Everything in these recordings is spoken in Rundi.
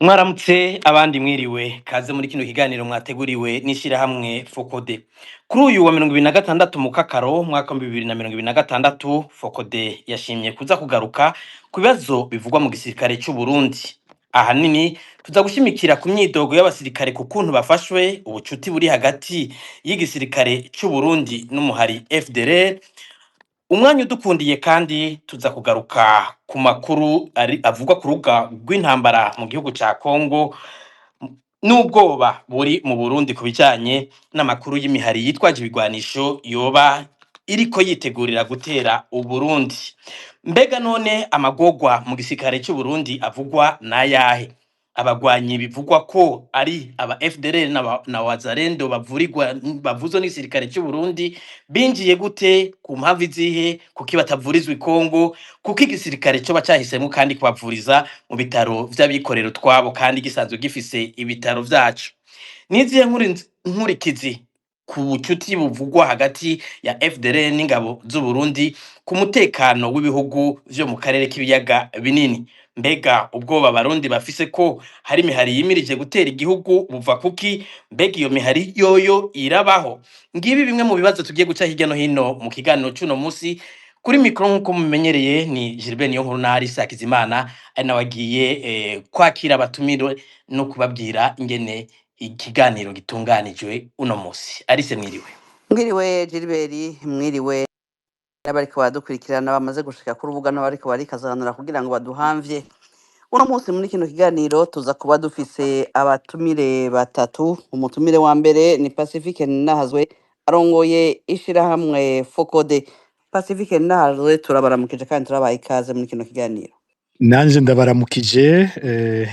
Mwaramutse abandi mwiriwe, kaze muri kino kiganiro mwateguriwe n'ishirahamwe FOCODE. Kuri uyu wa 2026 Mukakaro mwaka wa 2026, FOCODE yashimye kuza kugaruka ku bibazo bivugwa mu gisirikare c'u Burundi. Ahanini tuza gushimikira ku myidogo y'abasirikare ku kuntu bafashwe, ubucuti buri hagati y'igisirikare c'u Burundi n'umuhari FDLR. Umwanya udukundiye kandi tuza kugaruka ku makuru ari avugwa ku rubuga rw'intambara mu gihugu ca Congo n'ubwoba buri mu Burundi ku bijanye n'amakuru y'imihari yitwaje ibigwanisho yoba iriko yitegurira gutera Uburundi. Mbega none amagorwa mu gisirikare c'u Burundi avugwa n'ayahe? Abagwanyi bivugwa ko ari aba FDLR na Wazalendo bavurirwa bavuzwe n'igisirikare c'u Burundi binjiye gute, ku mpamvu izihe, kuki batavurizwa i Congo, kuko igisirikare coba cahisemwo kandi kubavuriza mu bitaro vy'abikorera utwabo kandi gisanzwe gifise ibitaro vyaco? Nizihe nkurikizi ku bucuti buvugwa hagati ya FDLR n'ingabo z'u Burundi ku mutekano w'ibihugu vyo mu karere k'ibiyaga binini? Mbega ubwoba abarundi bafise ko hari imihari yimirije gutera igihugu buva kuki? Mbega iyo mihari yoyo irabaho? Ngibi bimwe mu bibazo tugiye guca hirya no hino mu kiganiro c'uno musi. Kuri mikoro nk'uko mumenyereye ni Gilbert Niyonkuru na Alice Hakizimana, ari nawe agiye kwakira abatumire no kubabwira ingene ikiganiro gitunganijwe uno musi. Alice, mwiriwe. Mwiriwe Gilbert, mwiriwe n'abariko baradukurikirana bamaze gushika ku rubuga n'abariko barikazanura kugira ngo baduhamvye. Uno munsi muri kino kiganiro tuza kuba dufise abatumire batatu. Umutumire wa mbere ni Pacifique Nahazwe, arongoye ishirahamwe FOCODE. Pacifique Nahazwe, turabaramukije kandi turabaha ikaze muri kino kiganiro. Nanje ndabaramukije,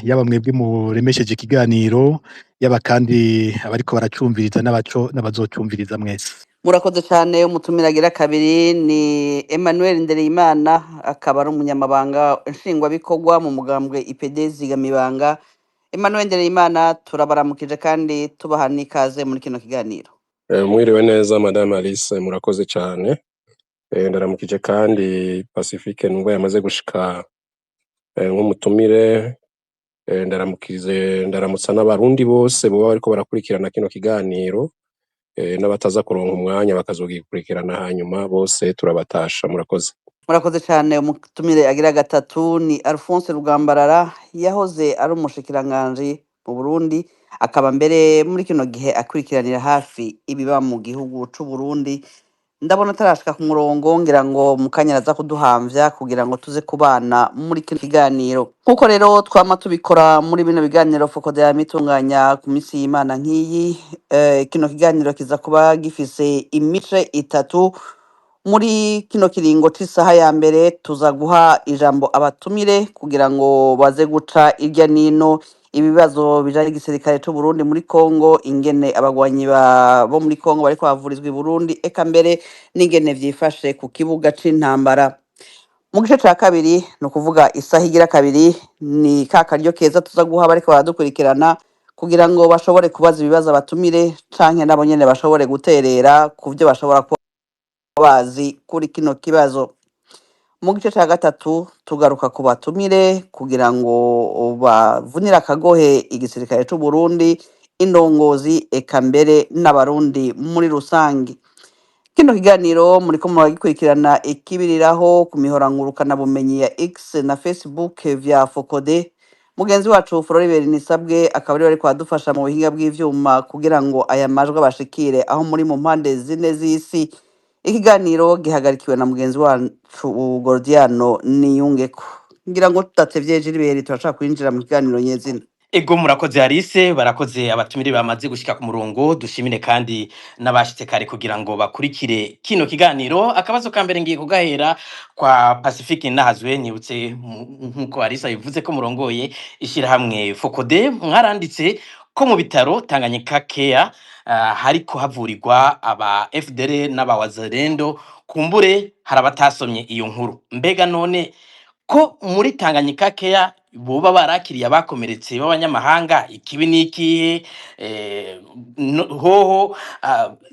yaba mwebwe muremesheje ikiganiro, yaba kandi abariko baracumviriza n'abaco n'abazocumviriza mwese. Murakoze cyane. Umutumire agira kabiri ni Emmanuel Ndereyimana, akaba ari umunyamabanga nshingwabikorwa mu mugambwe IPD Zigamibanga. Emmanuel Ndereyimana, turabaramukije kandi tubaha n'ikaze muri kino kiganiro. Mwiriwe neza Madame Alice, murakoze cyane. Ndaramukije kandi Pacifique nubwo yamaze gushika nk'umutumire. Ndaramukije, ndaramutsa n'abarundi bose boba bariko barakurikirana kino kiganiro, n'abataza kuronka umwanya bakazogikurikirana hanyuma, bose turabatasha. Murakoze. Murakoze cyane. Umutumire agira gatatu ni Alphonse Rugambarara, yahoze ari umushikiranganji mu Burundi, akaba mbere muri kino gihe akurikiranira hafi ibiba mu gihugu c'u Burundi. Ndabona atarashika ku murongo, ngira ngo mu kanya araza kuduhamvya kugira ngo tuze kubana muri kino kiganiro. Nk'uko rero twama tubikora muri bino biganiro FOCODE yamitunganya ku minsi y'Imana nk'iyi, kino kiganiro kiza kuba gifise imice itatu. Muri kino kiringo c'isaha ya mbere tuza guha ijambo abatumire kugira ngo baze guca irya nino ibibazo bijanye n'igisirikare c'u Burundi muri Congo, ingene abagwanyi bo muri Congo bariko bavurizwa i Burundi, eka mbere n'ingene vyifashe ku kibuga c'intambara. Mu gice ca kabiri, ni ukuvuga isaha igira kabiri, ni ka karyo keza tuza guha bariko baradukurikirana kugira ngo bashobore kubaza ibibazo abatumire, canke nabo nyene bashobore guterera ku vyo bashobora kuba bazi kuri kino kibazo. Mu gice ca gatatu tugaruka ku batumire kugira ngo bavunire akagohe igisirikare c'u Burundi, indongozi, eka mbere n'abarundi muri rusange. Kino kiganiro muriko muragikurikirana ikibiriraho ku mihora ngurukanabumenyi ya X na Facebook vya FOCODE. Mugenzi wacu Floribert Nisabwe akaba ariwe ariko aradufasha mu buhinga bw'ivyuma kugira ngo aya majwi abashikire aho muri mu mpande zine z'isi. Ikiganiro gihagarikiwe na mugenzi wacu Gordiano Niyungeko. Ngira ngo tudatevye, Gilbert, turashaka kwinjira mu kiganiro nyezina. Ego, murakoze Alice, barakoze abatumire bamaze gushika ku murongo, dushimire kandi n'abashitse kare kugira ngo bakurikire kino kiganiro. Akabazo ka mbere ngiye kugahera kwa Pacifique Nahazwe. Nibutse nkuko Alice abivuze ko murongoye ishirahamwe FOCODE, mwaranditse ko mu bitaro Tanganyika Care hariko havurirwa aba FDL n'aba Wazalendo. Kumbure hari abatasomye iyo nkuru. Mbega none ko muri Tanganyika Care boba barakiriye abakomeretse b'abanyamahanga, ikibi n'ikihe? Hoho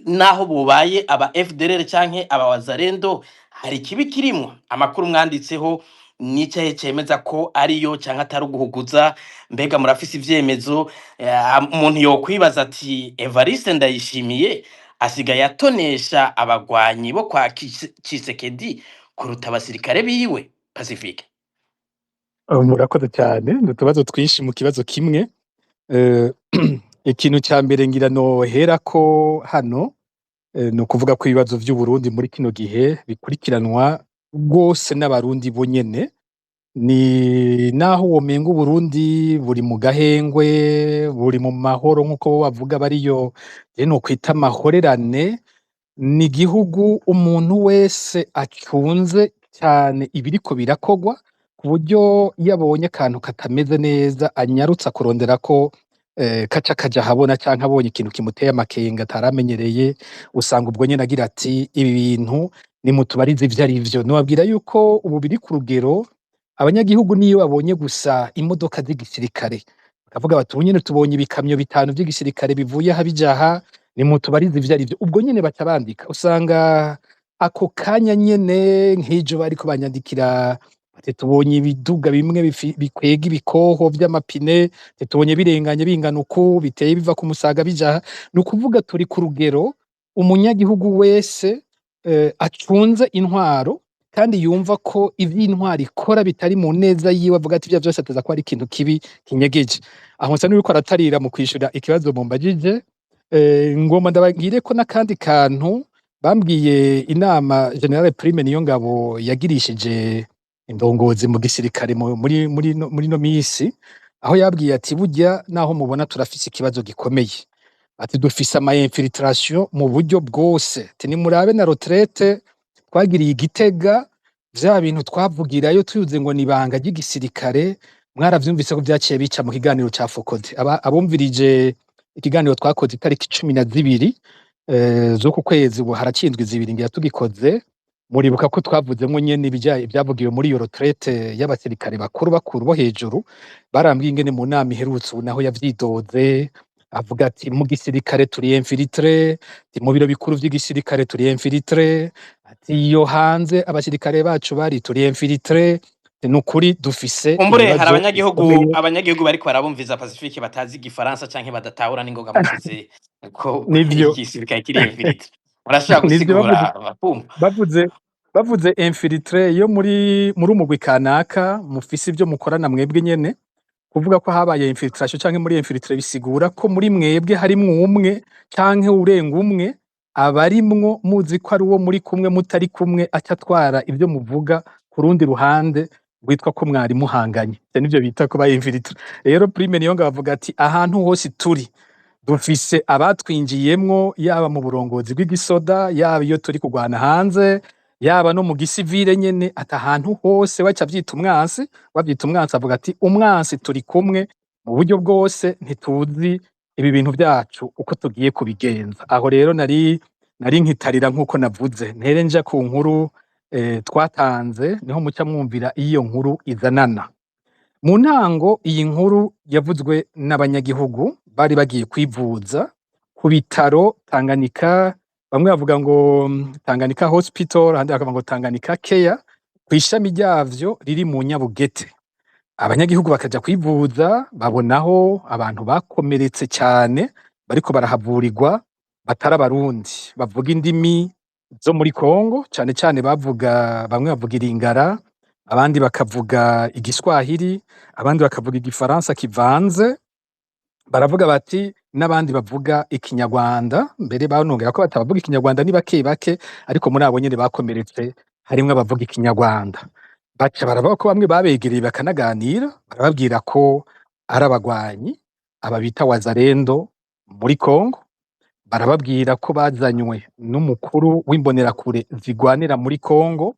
naho bubaye aba FDLR canke aba Wazalendo, hari ikibi kirimwo? Amakuru mwanditseho Nicaye cemeza ko ariyo canke atari uguhuguza? Mbega murafise ivyemezo? Umuntu yokwibaza ati Evariste Ndayishimiye asigaye atonesha abagwanyi bo kwa Tshisekedi kuruta abasirikare biwe. Pacifique. Murakoze cyane, ni utubazo twinshi mu kibazo kimwe. Ikintu ca mbere ngira noherako hano, ni ukuvuga ko ibibazo vy'Uburundi muri kino gihe bikurikiranwa rwose n'Abarundi bonyene. Ni naho womenga Uburundi buri mu gahengwe, buri mu mahoro, nk'uko bo bavuga bariyo, je nokwita amahorerane. Ni igihugu umuntu wese acunze cane ibiriko birakorwa, ku buryo iyo abonye akantu katameze neza anyarutsa kurondera ko kaca kaja ahabona, canke abonye ikintu kimuteye amakenga ataramenyereye, usanga ubwo nyene agira ati: "Ibi bintu nimutubarize ivyo ari vyo." Nobabwira yuko ubu biri ku rugero abanyagihugu niyo babonye gusa imodoka z'igisirikare, bakavuga bati: "Ubu nyene tubonye ibikamyo bitanu vy'igisirikare bivuye aha bija aha, nimutubarize ivyo ari vyo." Ubwo nyene baca bandika, usanga ako kanya nyene. Nk'ejo bariko banyandikira bati: "Tubonye ibiduga bimwe bikwega ibikoho vy'amapine, tubonye birenganye bingana uku, biteye biva ku Musaga bija aha." Ni ukuvuga turi ku rugero umunyagihugu wese acunze intwaro kandi yumva ko ivy'intwaro ikora bitari mu neza yiwe, avuga ati: "Ivyo vyose ateza ko ari ikintu kibi kinyegeje." Aho nsa n'uwuriko aratarira mu kwishura ikibazo mumbajije. Ngomba ndababwire ko n'akandi kantu bambwiye, inama General Prime Niyongabo yagirishije indongozi mu gisirikare muri ino misi, aho yabwiye ati: "Burya naho mubona turafise ikibazo gikomeye," ati, "dufise ama infiltration mu buryo bwose." Ati: "Nimurabe na retraite twagiriye i Gitega, vya bintu twavugirayo tuzi ngo nibanga ry'igisirikare, mwaravyumvise ko vyaciye bica mu kiganiro ca FOCODE." Abumvirije ikiganiro twakoze itariki 12 z'uku kwezi, ubu haraciye indwi 2 ngira tugikoze, muribuka ko twavuzemwo nyene ibijanye ivyavugiwe muri iyo retraite y'abasirikare bakuru bakuru bo hejuru. Barambwiye ingene mu nama iherutse ubu naho yavyidoze, avuga ati: "Mu gisirikare turi infiltrés, ati mu biro bikuru vy'igisirikare turi infiltrés, ati iyo hanze abasirikare bacu bari turi infiltrés." Nukuri dufise Kumbure hari ibibazo abanyagihugu bikomeye. Abanyagihugu bariko barabumviza, Pacifique, batazi igifaransa canke badatahura n'ingoga muvuze ko Nivyo. igisirikare kiri infiltré. Urashobora Nivyo. gusigura Bavuze bakumva? Bavuze infiltré yo muri umugwi kanaka mufise ivyo mukorana mwebwe nyene. Kuvuga ko habaye infiltration canke muri infiltré, bisigura ko muri mwebwe harimwo umwe canke urenga umwe, abarimwo muzi ko ari uwo muri kumwe mutari kumwe, aca atwara ivyo muvuga ku rundi ruhande rwitwa ko mwari muhanganye. Ivyo nivyo bita kuba infiltré. Rero Prime Niyongabo avuga ati: "Ahantu hose turi dufise abatwinjiyemwo, yaba mu burongozi bw'igisoda, yaba iyo turi kugwana hanze, yaba no mu gisivile nyene." Ati ahantu hose baca avyita umwansi, bavyita umwansi. Avuga ati: "Umwansi turi kumwe mu buryo bwose, ntituzi ibi bintu vyacu uko tugiye kubigenza." Aho rero nari nkitarira nkuko navuze, ntere nja ku nkuru twatanze, niho muca mwumvira iyo nkuru izanana. Mu ntango iyi nkuru yavuzwe n'abanyagihugu bari bagiye kwivuza ku bitaro Tanganyika, bamwe bavuga ngo Tanganyika Hospital, ahandi bakavuga ngo Tanganyika Care, kw'ishami ryavyo riri mu Nyabugete. Abanyagihugu bakaja kwivuza, babonaho abantu bakomeretse cane bariko barahavurirwa batari Abarundi, bavuga indimi zo muri Congo, cane cane bavuga, bamwe bavuga Iringara, abandi bakavuga Igiswahili, abandi bakavuga Igifaransa kivanze. Baravuga bati n'abandi bavuga Ikinyarwanda, mbere banongera ko batabavuga Ikinyarwanda ni bake bake, ariko muri abo nyene bakomeretse harimwo abavuga Ikinyarwanda. Baca baravuga ko bamwe babegereye bakanaganira, barababwira ko ari abagwanyi, aba bita Wazalendo muri Congo, barababwira ko bazanywe n'umukuru w'imbonerakure zigwanira muri Congo,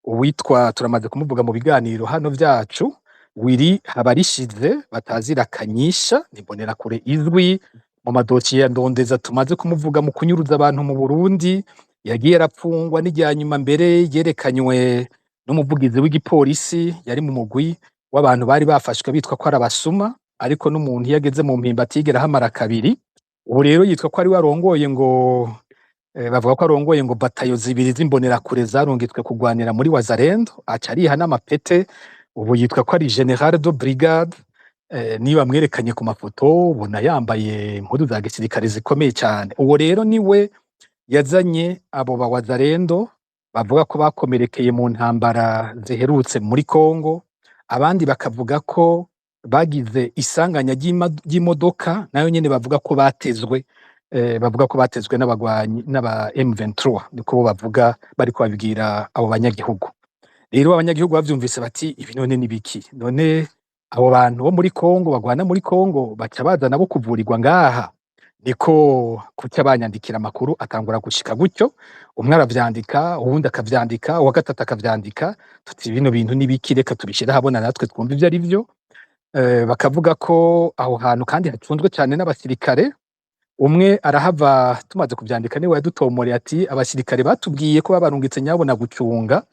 uwitwa, turamaze kumuvuga mu biganiro hano vyacu, Willy Habarishize batazira Kanyisha. Ni imbonerakure izwi mu madosiye ya Ndondeza, tumaze kumuvuga mu kunyuruza abantu mu Burundi, yagiye arapfungwa n'irya nyuma mbere yerekanywe n'umuvugizi w'igipolisi, yari mu mugwi w'abantu bari bafashwe bitwa ko ari abasuma, ariko n'umuntu iyo ageze mu Mpimba atigera ahamara kabiri. Ubu rero yitwa ko ari we arongoye ngo Bavuga ko arongoye ngo batayo zibiri z'imbonerakure zarungitswe kugwanira muri Wazalendo, aca ariha n'amapete, ubu yitwa ko ari général de brigade. Niba mwerekanye ku mafoto ubona yambaye impuzu za gisirikare zikomeye cyane. Uwo rero niwe yazanye abo ba Wazalendo bavuga ko bakomerekeye mu ntambara ziherutse muri Congo, abandi bakavuga ko bagize isanganya ry'imodoka, nayo nyene bavuga ko batezwe, bavuga ko batezwe n'abagwanyi n'aba M23, niko bo bavuga bariko babibwira abo banyagihugu. Rero abanyagihugu bavyumvise bati ibi none ni biki? None abo bantu bo muri Congo bagwana muri Congo baca baza nabo kuvurirwa ngaha? Niko kuca banyandikira, amakuru atangura gushika gutyo, umwe aravyandika, uwundi akavyandika, uwa gatatu akavyandika, tuti bino bintu ni biki? Reka tubishire ahabona natwe twumve ivyo ari vyo. Bakavuga ko aho hantu kandi hacunzwe cane n'abasirikare. Umwe arahava tumaze kuvyandika niwe yadutomoreye ati abasirikare batubwiye ko babarungitse nyabona gucunga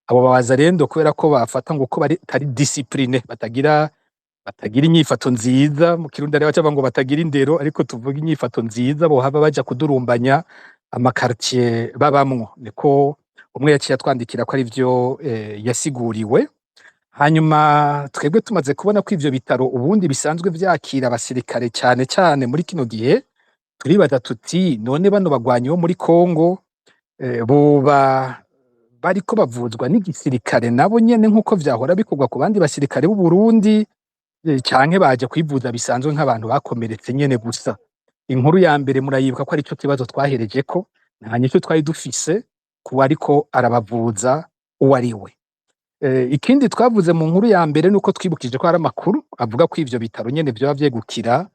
abo bawazalendo kubera ko bafata ngo ko bari disciplinés, batagira inyifato nziza. Mu Kirundi hariho abaca bavuga ngo batagira indero, ariko tuvuga inyifato nziza, bohava baja kudurumbanya ama quartier babamwo. Niko umwe yaciye atwandikira ko arivyo yasiguriwe. Hanyuma twebwe tumaze kubona ko ivyo bitaro ubundi bisanzwe vyakira abasirikare cane cane muri kino gihe, turibaza tuti none bano bagwanyi bo muri Congo boba bariko bavuzwa n'igisirikare nabo nyene nkuko vyahora bikorwa ku bandi basirikare b'u Burundi, canke baje kwivuza bisanzwe nk'abantu bakomeretse nyene gusa? Inkuru ya mbere murayibuka ko arico kibazo twaherejeko, nta nyishu twari dufise kuwariko arabavuza uwo ari we. Ikindi twavuze mu nkuru ya mbere nuko twibukije ko hari amakuru avuga ko ivyo bitaro nyene vyoba vyegukira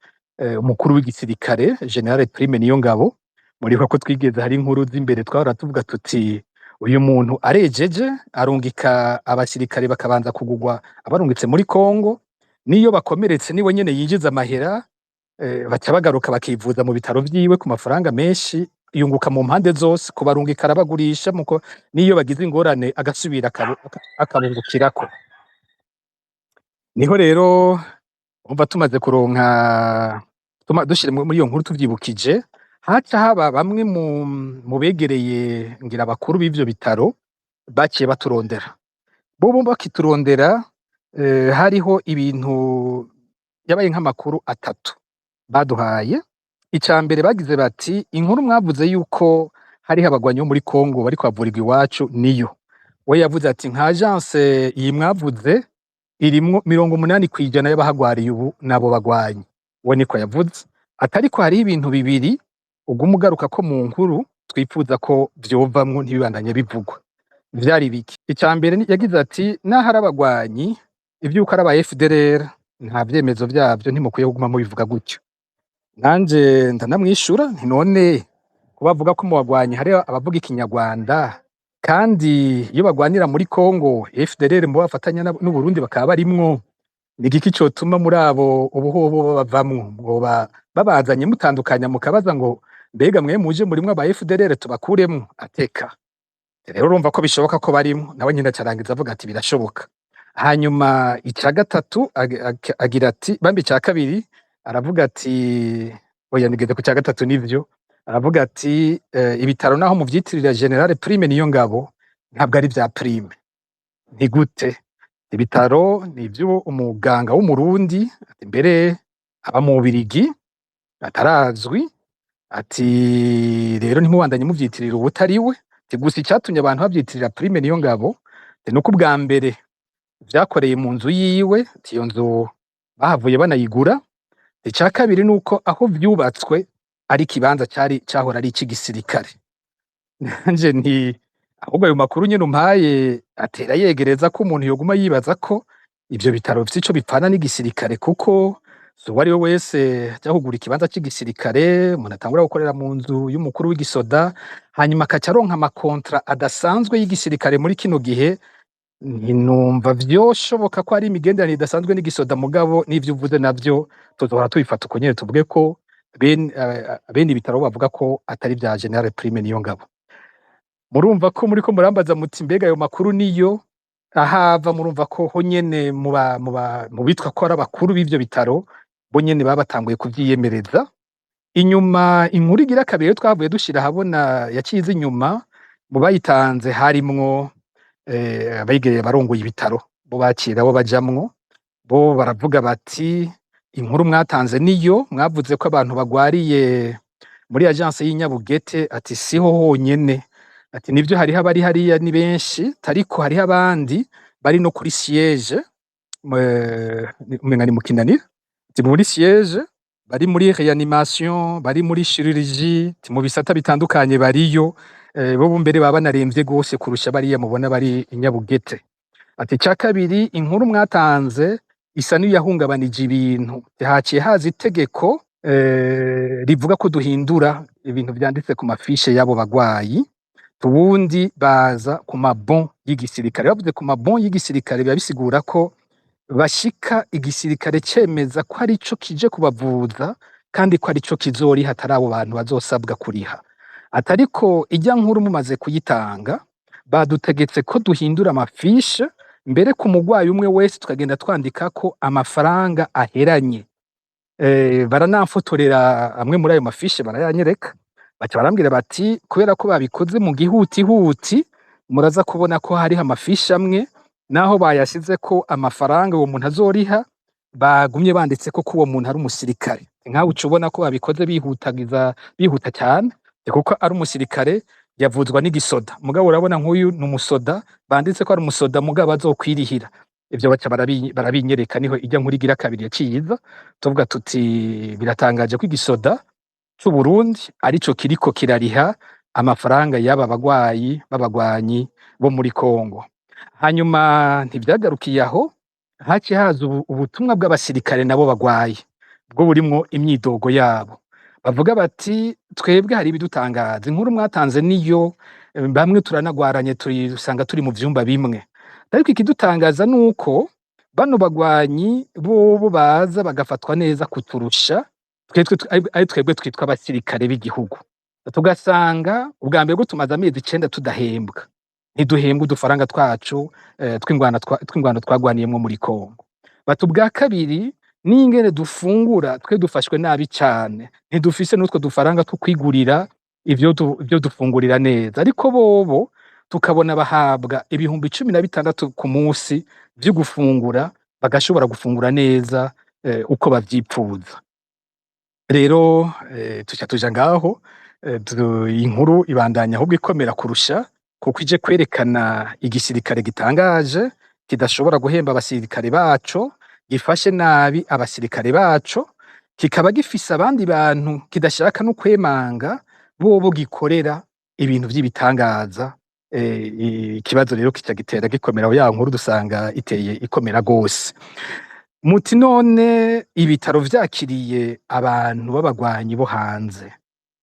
umukuru w'igisirikare Général Prime Niyongabo. Muribuka ko twigeze hari inkuru z'imbere twahora tuvuga tuti uyu muntu arejeje arungika abasirikare bakabanza kugugwa abarungitse muri Congo, niyo bakomeretse niwe nyene yinjiza amahera, baca bagaruka bakivuza mu bitaro vyiwe ku mafaranga menshi, yunguka mu mpande zose, kubarungika arabagurisha, muko niyo bagize ingorane agasubira akabungukirako. Niho rero umva tumaze kuronka dushire muri iyo nkuru tuvyibukije, haca haba bamwe mu begereye ngira abakuru b'ivyo bitaro baciye baturondera. Bobo bakiturondera, hariho ibintu yabaye nk'amakuru atatu baduhaye. Ica mbere bagize bati inkuru mwavuze yuko hariho abagwanyi bo muri Congo bariko bavurirwa iwacu niyo. We yavuze ati nka agence iyi mwavuze irimwo 80% y'abahagwariye ubu nabo bagwanyi. We niko yavuze. Atariko hariho ibintu bibiri uguma ugaruka ko mu nkuru twifuza ko vyovamwo ntibibandanye bivugwa. Vyari biki? Ica mbere yagize ati naho ari abagwanyi, ivyuko ari aba FDLR nta vyemezo vyavyo, ntimukwiye kuguma mubivuga gutyo. Nanje ndanamwishura nti none ko bavuga ko mu bagwanyi hari abavuga ikinyarwanda, kandi iyo bagwanira muri Congo FDLR mu bafatanya n'Uburundi bakaba barimwo, ni igiki cotuma muri abo ubuhobo babavamwo? Mwoba babazanye mutandukanya mukabaza ngo mbega mwe muje murimwo aba FDLR tubakuremwo? Ateka rero urumva ko bishoboka ko barimwo. Nawe nyine acarangiza avuga ati birashoboka. Hanyuma ica gatatu agira ati bambi ica kabiri aravuga ati oya nigeze ku ca gatatu nivyo, aravuga ati ibitaro naho muvyitirira Général Prime Niyongabo ntabwo ari vya Prime. Ni gute? Ibitaro ni ivyo umuganga w'Umurundi, ati mbere aba mu Bubirigi atarazwi, ati rero ntimubandanye muvyitirira uwutari we. Ati gusa icatumye abantu bavyitirira Prime Niyongabo nuko ubwa mbere vyakoreye mu nzu yiwe, ati iyo nzu bahavuye banayigura. Ica kabiri nuko aho vyubatswe ari ikibanza cari cahora ari ic'igisirikare. Nanje nti ahubwo ayo makuru nyene umpaye atera yegereza ko umuntu yoguma yibaza ko ivyo bitaro bifise ico bipfana n'igisirikare, kuko si uwari we wese aja kugura ikibanza c'igisirikare, umuntu atangura gukorera mu nzu y'umukuru w'igisoda, hanyuma akaca aronka ama contrats adasanzwe y'igisirikare muri kino gihe. Ntinumva vyoshoboka ko ari imigenderanire idasanzwe n'igisoda, mugabo n'ivyo uvuze navyo tuzohora tubifata uko nyene, tuvuge ko bene ibitaro bavuga ko atari vya Général Prime Niyongabo. Murumva ko muriko murambaza muti mbega ayo makuru niyo ahava? Murumva ko ho nyene mu bitwa ko ari abakuru b'ivyo bitaro bo nyene baba batanguye kuvyiyemereza. Inyuma inkuru igira kabiri rero twavuye dushira ahabona yacize inyuma, mu bayitanze harimwo abegereye abarongoye ibitaro, bo bakira abo bajamwo, bo baravuga bati inkuru mwatanze niyo mwavuze ko abantu bagwariye muri agence y'Inyabugete, ati siho honyene, ati nivyo hariho abari hariya ni benshi, ariko hariho abandi bari no kuri siège, umenga ni mu Kinanira, ati muri siège bari muri réanimation, bari muri chirurgie, ati mu bisata bitandukanye bariyo, bo mbere baba banaremvye gose kurusha bariya mubona bari i Nyabugete. Ati ica kabiri, inkuru mwatanze isa n'iyahungabanije ibintu, haciye haza itegeko rivuga ko duhindura ibintu vyanditse ku mafishe y'abo bagwayi, ubundi baza ku ma bon y'igisirikare. Bavuze ku ma bon y'igisirikare biba bisigura ko bashika igisirikare cemeza ko arico kije kubavuza kandi ko arico kizoriha, atari abo bantu bazosabwa kuriha. Ati ariko irya nkuru mumaze kuyitanga, badutegetse ko duhindura amafishe, mbere ku mugwayi umwe wese tukagenda twandikako amafaranga aheranye. Baranamfotorera amwe muri ayo mafishe barayanyereka, baca barambwira bati kubera ko babikoze mu gihutihuti, muraza kubona ko hariho amafishe amwe naho bayashizeko amafaranga uwo muntu azoriha, bagumye banditseko ko uwo muntu ari umusirikare. Nkawe uca ubona ko babikoze bihutagiza, bihuta cyane, kuko ari umusirikare yavuzwa n'igisoda. Mugabo urabona nk'uyu ni umusoda, banditse ko ari umusoda mugabo azokwirihira. Ivyo baca barabinyereka, niho irya nkuru igira kabiri yaciye iza, tuvuga tuti biratangaje ko igisoda c'Uburundi arico kiriko kirariha amafaranga y'aba bagwayi b'abagwanyi bo muri Kongo. Hanyuma ntivyagarukiye aho, haciye haza ubutumwa bw'abasirikare nabo bagwaye, bwo burimwo imyidogo yabo. Bavuga bati twebwe hari ibidutangaza, inkuru mwatanze niyo, bamwe turanagwaranye turi usanga turi mu vyumba bimwe. Ariko ikidutangaza nuko bano bagwanyi bobo baza bagafatwa neza kuturusha, twetwe ari twebwe twitwa abasirikare b'igihugu. Tugasanga ubwa mbere bwo tumaze amezi 9 tudahembwa. Ntiduhembwa udufaranga twacu tw'ingwano twagwaniyemwo muri Kongo. Bati ubwa kabiri n'ingene dufungura twe dufashwe nabi cane, ntidufise n'utwo dufaranga two kwigurira ivyo dufungurira neza. Ariko bobo tukabona bahabwa 16,000 ku musi vyo gufungura, bagashobora gufungura neza uko bavyipfuza. Rero tuca tuja ngaho, inkuru ibandanya ahubwo ikomera kurusha, kuko ije kwerekana igisirikare gitangaje kidashobora guhemba abasirikare baco, gifashe nabi abasirikare baco, kikaba gifise abandi bantu kidashaka no kwemanga, bobo gikorera ibintu vy'ibitangaza. Ikibazo rero kica gitera gikomera, ya nkuru dusanga iteye ikomera gose. Muti none ibitaro vyakiriye abantu b'abagwanyi bo hanze,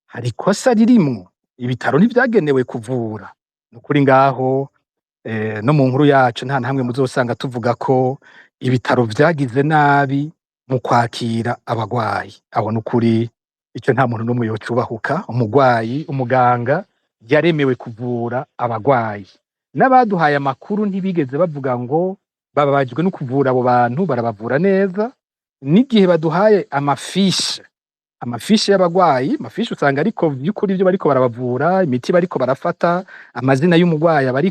hari ikosa ririmwo? Ibitaro ntivyagenewe kuvura. Nukuri ngaho no mu nkuru yacu nta nahamwe muzosanga tuvuga ko ibitaro vyagize nabi mu kwakira abagwayi. Aho nukuri ico nta muntu n'umwe yocubahuka. Umugwayi, umuganga yaremewe kuvura abagwayi. N'abaduhaye amakuru ntibigeze bavuga ngo bababajwe no kuvura abo bantu, barabavura neza. N'igihe baduhaye amafishe y'abagwayi, amafishe usanga ariko vy'ukuri ivyo bariko barabavura, imiti bariko barafata, amazina y'umugwayi aba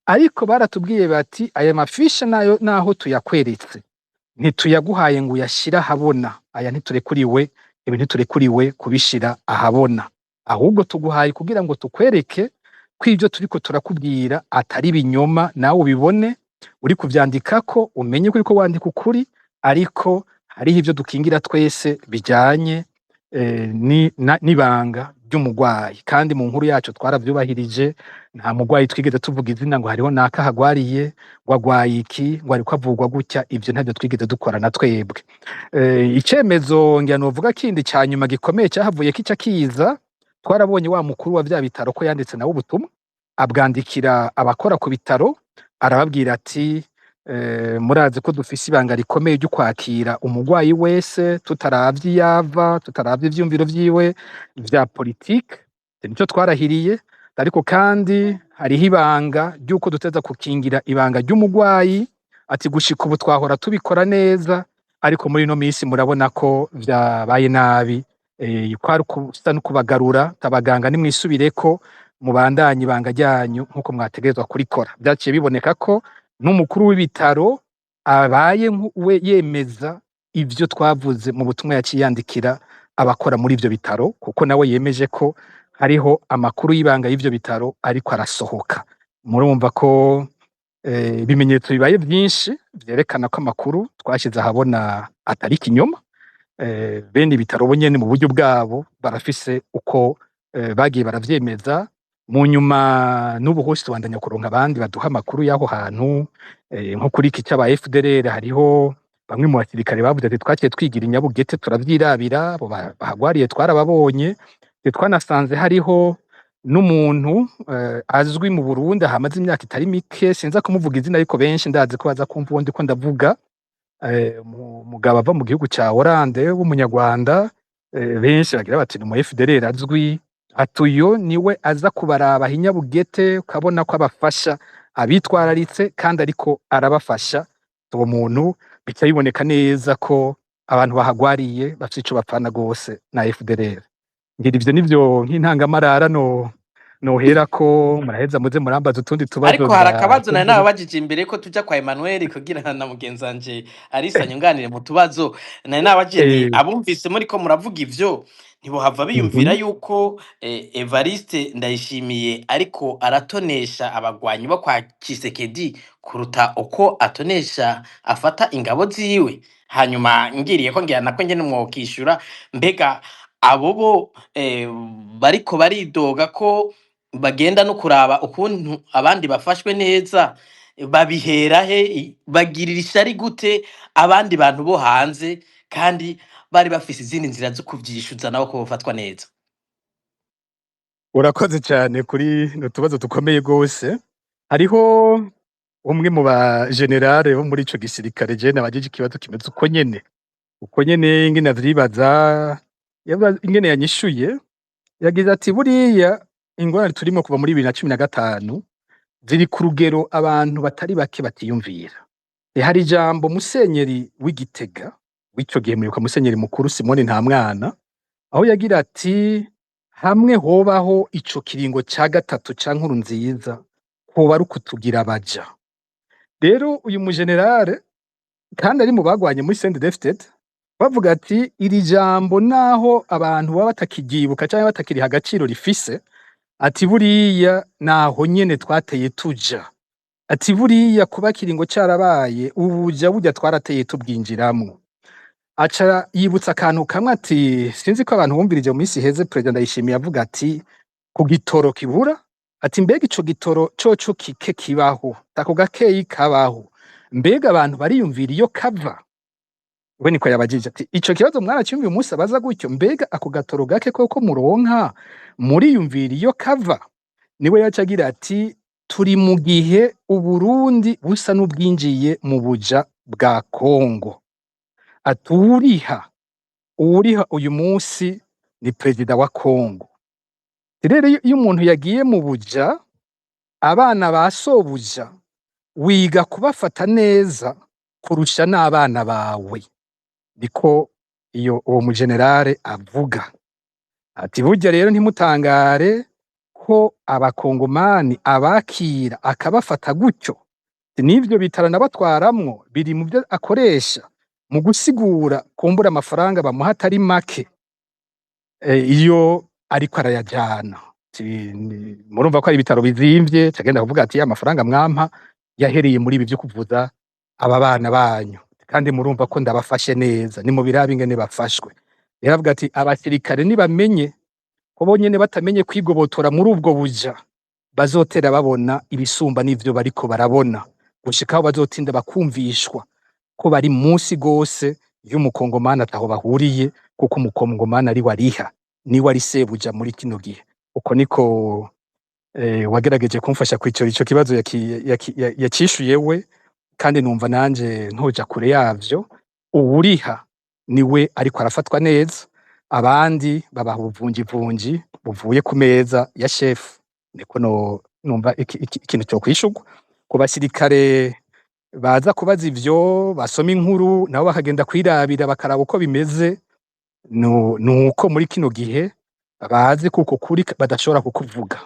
ariko baratubwiye bati aya mafishe nayo naho tuyakweretse ntituyaguhaye ngo uyashire ahabona, aya ntiturekuriwe, ibi ntiturekuriwe kubishira ahabona, ahubwo tuguhaye kugira ngo tukwereke ko ivyo turiko turakubwira atari ibinyoma, nawe ubibone uri kuvyandikako umenye ko uriko wandika ukuri, ariko hariho ivyo dukingira twese bijanye n'ibanga ry'umugwayi. Kandi mu nkuru yacu twaravyubahirije, nta mugwayi twigeze tuvuga izina ngo hariho naka ahagwariye, ngo agwaye iki, ngo ariko avurwa gutya, ivyo ntavyo twigeze dukora na twebwe. Icemezo ngira novuga kindi ca nyuma gikomeye cahavuye kica kiza, twarabonye wa mukuru wa vya bitaro ko yanditse nawe ubutumwa, abwandikira abakora ku bitaro, arababwira ati murazi ko dufise ibanga rikomeye ryo kwakira umugwayi wese tutaravye iyava, tutaravye ivyiyumviro vyiwe vya politike, nico twarahiriye, ariko kandi hariho ibanga ry'uko duteza gukingira ibanga ry'umugwayi, ati gushika ubu twahora tubikora neza, ariko muri ino misi murabona ko vyabaye nabi. Kwari kusa no kubagarura, abaganga nimwisubireko, mubandanye ibanga ryanyu nkuko mwategerezwa kurikora. Vyaciye biboneka ko n'umukuru w'ibitaro abaye we yemeza ivyo twavuze mu butumwa yaciye yandikira abakora muri ivyo bitaro, kuko nawe yemeje ko hariho amakuru y'ibanga y'ivyo bitaro ariko arasohoka. Murumva ko ibimenyetso bibaye vyinshi vyerekana ko amakuru twashize ahabona atari ikinyoma. Bene ibitaro bo nyene mu buryo bwabo barafise uko bagiye baravyemeza. Mu nyuma n'ubu hose tubandanya kuronka abandi baduha amakuru y'aho hantu, nko kuri iki c'aba FDLR hariho bamwe mu basirikare bavuze ati twaciye twigira inyabugete turavyirabira, abo bahagwariye twarababonye. Twanasanze hariho n'umuntu azwi mu Burundi ahamaze imyaka itari mike, sinza kumuvuga izina ariko benshi ndazi ko baza kumva uwo ndiko ndavuga, umugabo ava mu gihugu ca Hollande w'umunyarwanda, benshi bagira bati ni umu FDLR azwi, ati uyo niwe aza kubaraba inyabugete, ukabona ko abafasha abitwararitse kandi ariko arabafasha. Uwo muntu bica biboneka neza ko abantu bahagwariye bafise ico bapfana gose na FDLR. Ngira ivyo nivyo nk'intangamarara no noherako, muraheza muze murambaza utundi tubazo. Ariko hari akabazo nari nababajije imbere ko tuja kwa Emmanuel kugira na mugenzi wanje Alice anyunganire mu tubazo nari nababajije nti abumvise muriko muravuga ivyo ntibohava biyumvira yuko Evariste Ndayishimiye ariko aratonesha abagwanyi bo kwa Tshisekedi kuruta uko atonesha afata ingabo ziwe. Hanyuma ngiriye ko ngira nako ngene mwokishura, mbega abo bo bariko baridoga ko bagenda no kuraba ukuntu abandi bafashwe neza, babihera he? Bagirira ishari gute abandi bantu bo hanze kandi bari bafise izindi nzira zo kuvyishuza nabo ko bofatwa neza? Urakoze cyane kuri utubazo dukomeye gose. Hariho umwe mu ba generale bo muri ico gisirikare je nabajije ikibazo kimeze uko nyene, uko nyene ingene avyibaza, ingene yanyishuye, yagize ati buriya ingorane turimo kuva muri 2015 ziri ku rugero abantu batari bake batiyumvira. Hari ijambo musenyeri w'Igitega w'ico gihe, mwibuka musenyeri mukuru Simoni Ntamwana, aho yagira ati hamwe hobaho ico kiringo ca gatatu ca Nkurunziza hoba ari ukutugira abaja. Rero uyu mugenerale kandi ari mu bagwanye muri CNDD-FDD, bavuga ati iri jambo naho abantu baba batakiryibuka canke batakiriha agaciro rifise, ati buriya naho nyene twateye tuja, ati buriya kuba kiringo carabaye ubuja burya twarateye tubwinjiramwo. Aca yibutsa akantu kamwe ati sinzi ko abantu bumvirije mu minsi iheze Perezida Ndayishimiye avuga ati ku gitoro kibura, ati mbega ico gitoro coco kike kibaho, ako gakeyi kabaho, mbega abantu bariyumvira iyo kava? We niko yabajije ati ico kibazo mwaraciyumviye umunsi abaza gutyo, mbega ako gatoro gake koko muronka muriyumvira iyo kava? Niwe yaca agira ati turi mu gihe Uburundi busa n'ubwinjiye mu buja bwa Kongo. Ati uwuriha uyu munsi ni perezida wa Kongo. Rero iyo umuntu yagiye mu buja, abana ba sobuja wiga kubafata neza kurusha n'abana bawe. Niko iyo uwo mugenerale avuga. Ati burya rero ntimutangare ko abakongomani abakira akabafata gutyo, n'ivyo bitaro nabatwaramwo biri mu vyo akoresha mu gusigura kumbura amafaranga bamuha atari make, iyo ariko arayajana. Murumva ko ari ibitaro bizimvye, cagenda kuvuga ati ya mafaranga mwampa yahereye muri ibi vyo kuvuza aba bana banyu, kandi murumva ko ndabafashe neza, nimubirabe ingene bafashwe. Rero avuga ati abasirikare nibamenye ko bonyene batamenye kwigobotora muri ubwo buja, bazotera babona ibisumba n'ivyo bariko barabona, gushika aho bazotinda bakumvishwa ko bari munsi gose y'umukongomani ataho bahuriye, kuko umukongomani ari we ariha, niwe ari sebuja muri kino gihe. Uko niko wagerageje kumfasha kwicara ico kibazo yacishuye we, kandi numva nanje ntoja kure yavyo. Uwuriha niwe ariko arafatwa neza, abandi babaha ubuvunjivunji buvuye ku meza ya shefu. Niko no numva ikintu co kwishurwa ku basirikare baza kubaza ivyo, basoma inkuru nabo bakagenda kwirabira bakaraba uko bimeze. Nuko muri kino gihe bazi ko uko kuri badashobora kukuvuga,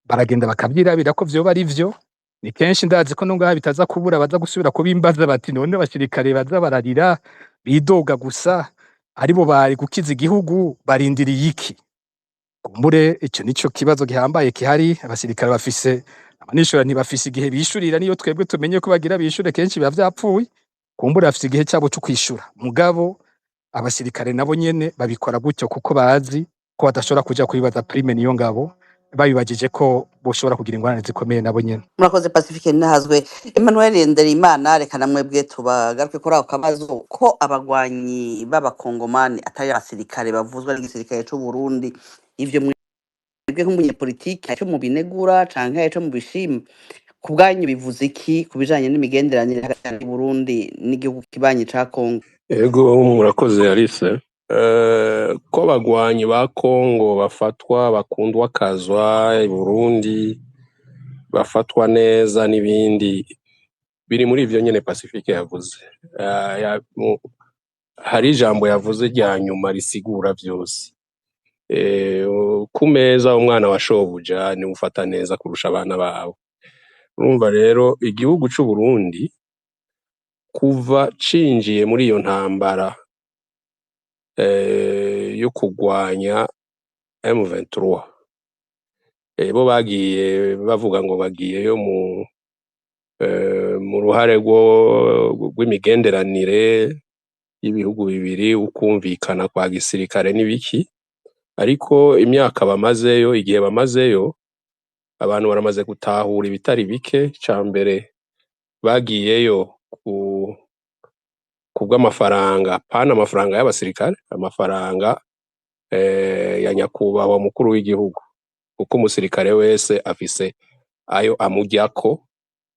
baragenda bakavyirabira ko vyoba ari vyo. Ni kenshi ndazi ko no ngaha bitaza kubura, baza gusubira kubimbaza bati: "None abasirikare baza bararira bidoga gusa, aribo bari gukiza igihugu, barindiriye iki?" Kumbure ico nico kibazo gihambaye gihari. Abasirikare bafise abanishura, ntibafise igihe bishurira. Niyo twebwe tumenye ko bagira bishure, kenshi biba vyapfuye. Kumbure bafise igihe cabo co kwishura, mugabo abasirikare nabo nyene babikora gutyo kuko bazi ko badashobora kuja kubibaza Prime Niyongabo. Babibajije ko boshobora kugira ingorane zikomeye nabo nyene. Murakoze, Pacifique Ntahazwe. Emmanuel Nderimana, reka namwebwe tubagaruke kuri ako kabazo ko abagwanyi b'abakongomani atari abasirikare bavuzwa n'igisirikare c'u Burundi. Ivyo mwebwe nk'umunyepolitike ico mubinegura canke ico mubishima, ku bwanyu bivuze iki ku bijanye n'imigenderanire hagati y'u Burundi n'igihugu kibanyi ca Kongo? Ego, murakoze, Alice. Ko abagwanyi ba Kongo bafatwa, bakundwa kazwa i Burundi, bafatwa neza n'ibindi biri muri ivyo nyene Pacifique yavuze. Hari ijambo yavuze rya nyuma risigura vyose. Ku meza umwana wa shobuja niwe ufata neza kurusha abana bawe. Urumva rero, igihugu c'u Burundi kuva cinjiye muri iyo ntambara yo kugwanya M23, bo bagiye bavuga ngo bagiyeyo mu ruhare rw'imigenderanire y'ibihugu bibiri, ukumvikana kwa gisirikare n'ibiki. Ariko imyaka bamazeyo, igihe bamazeyo, abantu baramaze gutahura ibitari bike. Ica mbere, bagiyeyo kubw'amafaranga, pana amafaranga y'abasirikare, amafaranga ya nyakubahwa mukuru w'igihugu, kuko umusirikare wese afise ayo amuryako,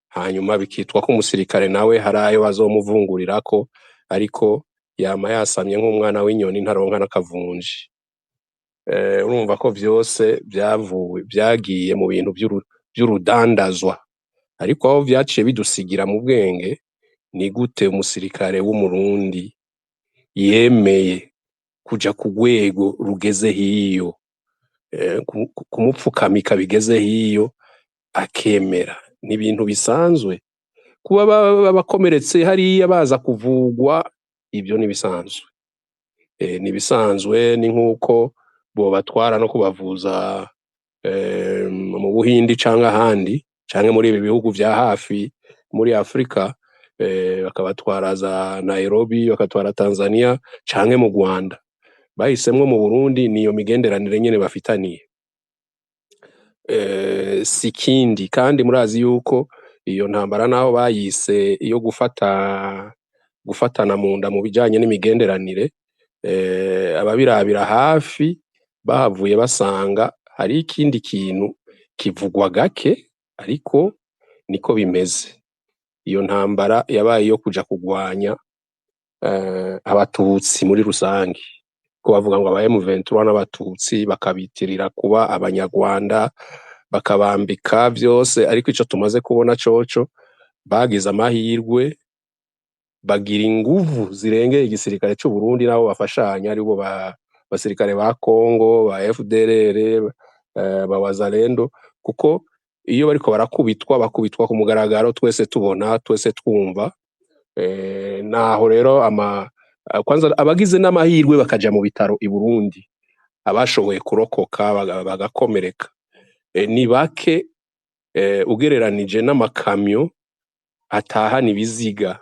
hanyuma bikitwa ko umusirikare nawe hari ayo bazomuvungurirako, ariko yama yasamye nk'umwana w'inyoni, ntaronka n'akavunji. Urumva ko vyose vyavuye, vyagiye mu bintu vy'urudandazwa. Ariko aho vyaciye bidusigira mu bwenge, ni gute umusirikare w'Umurundi yemeye kuja ku rwego rugeze hiyo, kumupfukamika bigeze hiyo, akemera? Ni ibintu bisanzwe kuba bakomeretse hariya baza kuvugwa, ivyo nibisanzwe. Nibisanzwe, ni nkuko bobatwara no kubavuza mu Buhindi canke ahandi, canke muri ibi bihugu vya hafi muri Afrika, bakabatwara za Nairobi, bakatwara Tanzania canke mu Rwanda. Bahisemwo mu Burundi, niyo migenderanire nyene bafitaniye. Si ikindi. Kandi murazi yuko iyo ntambara, naho bayise iyo gufatana mu nda mu bijanye n'imigenderanire, ababirabira hafi bahavuye basanga hari ikindi kintu kivugwa gake, ariko niko bimeze. Iyo ntambara yabaye iyo kuja kugwanya abatutsi muri rusangi, ko bavuga ngo aba M23 n'abatutsi, bakabitirira kuba abanyarwanda, bakabambika vyose. Ariko ico tumaze kubona coco, bagize amahirwe bagira inguvu zirengeye igisirikare c'u Burundi n'abo bafashanya, aribo ba basirikare ba Congo, ba FDLR, ba Wazalendo, kuko iyo bariko barakubitwa, bakubitwa ku mugaragaro, twese tubona, twese twumva. Naho rero ama kwanza abagize n'amahirwe bakaja mu bitaro i Burundi, abashoboye kurokoka bagakomereka, ni bake ugereranije n'amakamyo atahana ibiziga.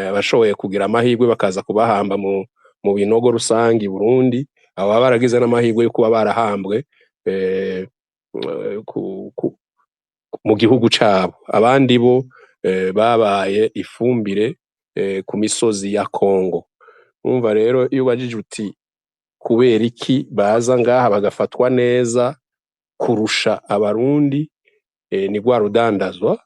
Abashoboye kugira amahirwe bakaza kubahamba mu binogo rusangi i Burundi, abo baba baragize n'amahirwe yo kuba barahambwe mu gihugu cabo. Abandi bo babaye ifumbire ku misozi ya Congo. Urumva rero, iyo ubajije uti: "Kubera iki baza ngaha bagafatwa neza kurusha abarundi?", ni rwa rudandazwa.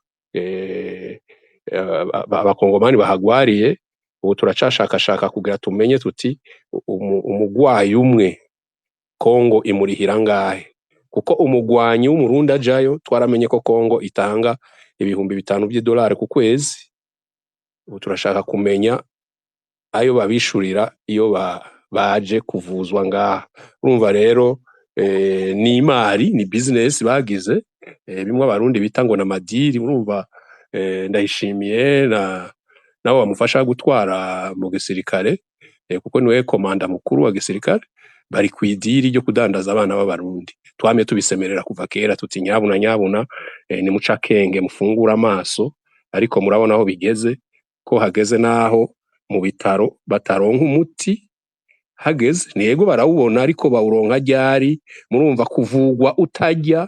Abakongomani bahagwariye, ubu turacashakashaka kugira tumenye tuti: "Umugwayi umwe Kongo imurihira ngahe?" Kuko umugwanyi w'Umurundi ajayo, twaramenye ko Kongo itanga 5000 vy'idolari ku kwezi. Ubu turashaka kumenya ayo babishurira iyo Baje kuvuzwa ngaha. Urumva rero, ni imari, ni business bagize, bimwe Abarundi bita ngo n'amadiri. Urumva, Ndayishimiye na nabo bamufasha gutwara mu gisirikare, kuko niwe komanda mukuru wa gisirikare, bari kw'idiri ryo kudandaza abana b'Abarundi. Twamye tubisemerera kuva kera tuti: "Nyabuna nyabuna, nimuce akenge, mufungure amaso." Ariko murabona aho bigeze, ko hageze naho mu bitaro bataronka umuti hageze. Ntiyego, barawubona, ariko bawuronka ryari? Murumva, kuvugwa utarya,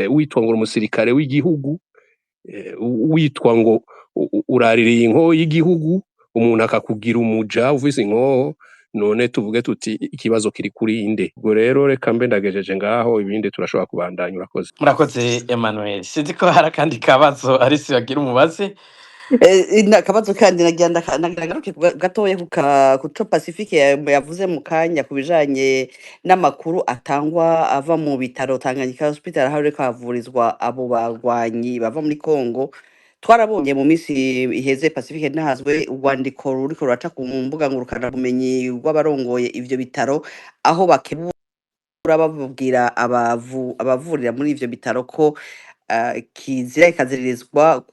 witwa ngo umusirikare w'igihugu, witwa ngo uraririye inkoho y'igihugu, umuntu akakugira umuja ufise inkoho. None tuvuge tuti ikibazo kiri kuri inde? Ubwo rero reka mbe ndagejeje ngaho, ibindi turashobora kubandanya. Urakoze. Murakoze, Emmanuel. Sinzi ko hari akandi kabazo Arisi bagira umubaze. Akabazo kandi nagira ngaruke gatoya kuco Pacifique yavuze mu kanya ku bijanye n'amakuru atangwa ava mu bitaro Tanganyika Hospital, aho hariko havurizwa abo bagwanyi bava muri Congo. Twarabonye mu minsi iheze, Pacifique ntahazwe, urwandiko ruriko ruraca ku mbuga ngurukanabumenyi rw'abarongoye ivyo bitaro, aho bakebura bababwira abavurira muri ivyo bitaro ko kizira ikaziririzwa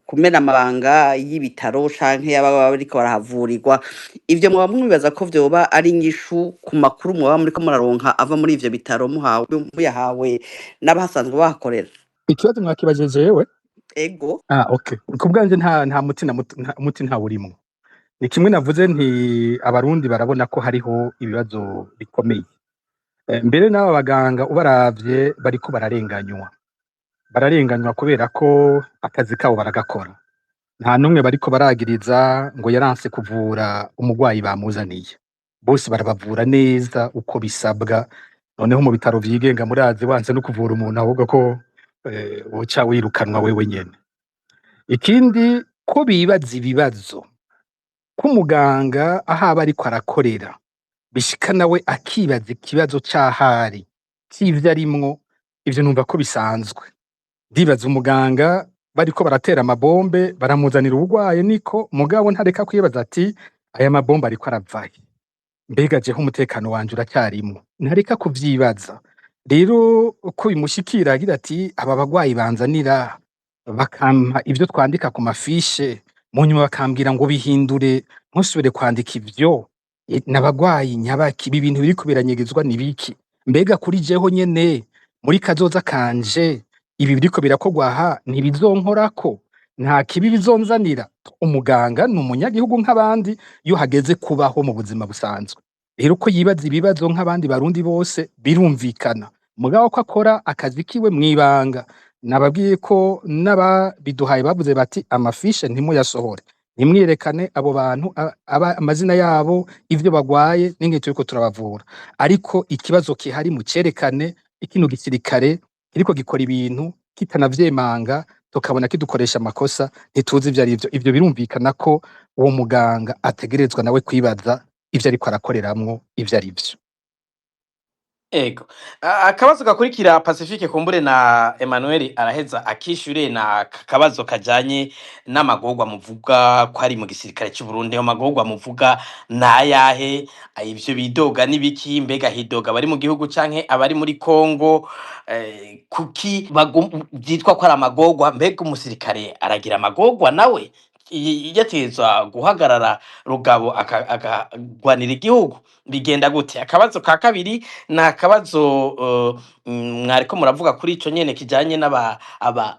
kumena amabanga y'ibitaro canke y'ababa bariko barahavurirwa. Ivyo mwaba mwibaza ko vyoba ari inyishu ku makuru mwaba muriko muraronka ava muri ivyo bitaro, muhawe muyahawe n'abahasanzwe bahakorera? Ikibazo mwakibajije jewe? Ego. Ah, okay. Ku bwanje nta muti na muto, umuti nta wurimwo. Ni kimwe navuze nti Abarundi barabona ko hariho ibibazo bikomeye. Mbere n'aba baganga ubaravye bariko bararenganywa. Bararenganywa kubera ko akazi kabo baragakora. Nta n'umwe bariko baragiriza ngo yaranse kuvura umurwayi bamuzaniye. Bose barabavura neza uko bisabwa. Noneho mu bitaro vyigenga, murazi, wanse no kuvura umuntu ahubwo ko woca wirukanwa wewe nyene. Ikindi, ko bibaza ibibazo, ko umuganga aho aba ariko arakorera bishika nawe akibaza ikibazo c'ahari c'ivyo arimwo, ivyo numva ko bisanzwe. Ndibaza umuganga bariko baratera amabombe, baramuzanira uwurwaye, niko mugabo ntareka kwibaza ati: "Aya mabombe ariko aravahe? Mbega jeho umutekano wanje uracyarimwo?" Ntareka kuvyibaza. Rero ko bimushikira agira ati: "Aba bagwayi banzanira, bakampa ivyo twandika ku mafishe, mu nyuma bakambwira ngo bihindure, ntusubire kwandika ivyo, n'abagwayi nyabaki? Ibi bintu biriko biranyegezwa ni biki? Mbega kuri jeho nyene muri kazoza kanje, ibi biriko birakorwa aha ntibizonkorako? Nta kibi bizonzanira?" Umuganga ni umunyagihugu nk'abandi iyo hageze kubaho mu buzima busanzwe. Rero ko yibaza ibibazo nk'abandi Barundi bose birumvikana. Mugabo ko akora akazi kiwe mw'ibanga. Nababwiye ko n'ababiduhaye bavuze bati: "Amafishe ntimuyasohore, ntimwiyerekane abo bantu, amazina yabo, ivyo bagwaye n'ingene turiko turabavura. Ariko ikibazo kihari mucerekane." Kino gisirikare kiriko gikora ibintu kitanavyemanga, tukabona kidukoresha amakosa, ntituzi ivyo arivyo. Ivyo birumvikana ko uwo muganga ategerezwa nawe kwibaza ivyo ariko arakoreramwo ivyo arivyo. Ego. Akabazo gakurikira, Pacifique, kumbure na Emmanuel araheza akishure, na kabazo kajanye n'amagorwa muvuga ko ari mu gisirikare cy'u Burundi. Ayo magorwa muvuga nayahe? Ivyo bidoga n'ibiki? Mbega hidoga bari mu gihugu canke abari muri Congo? Kuki vyitwa ko ari amagorwa? Mbega umusirikare aragira amagorwa nawe? Yategetswe guhagarara rugabo akagwanira igihugu, bigenda gute? Akabazo ka kabiri ni akabazo mwariko muravuga kuri ico nyene kijanye n'aba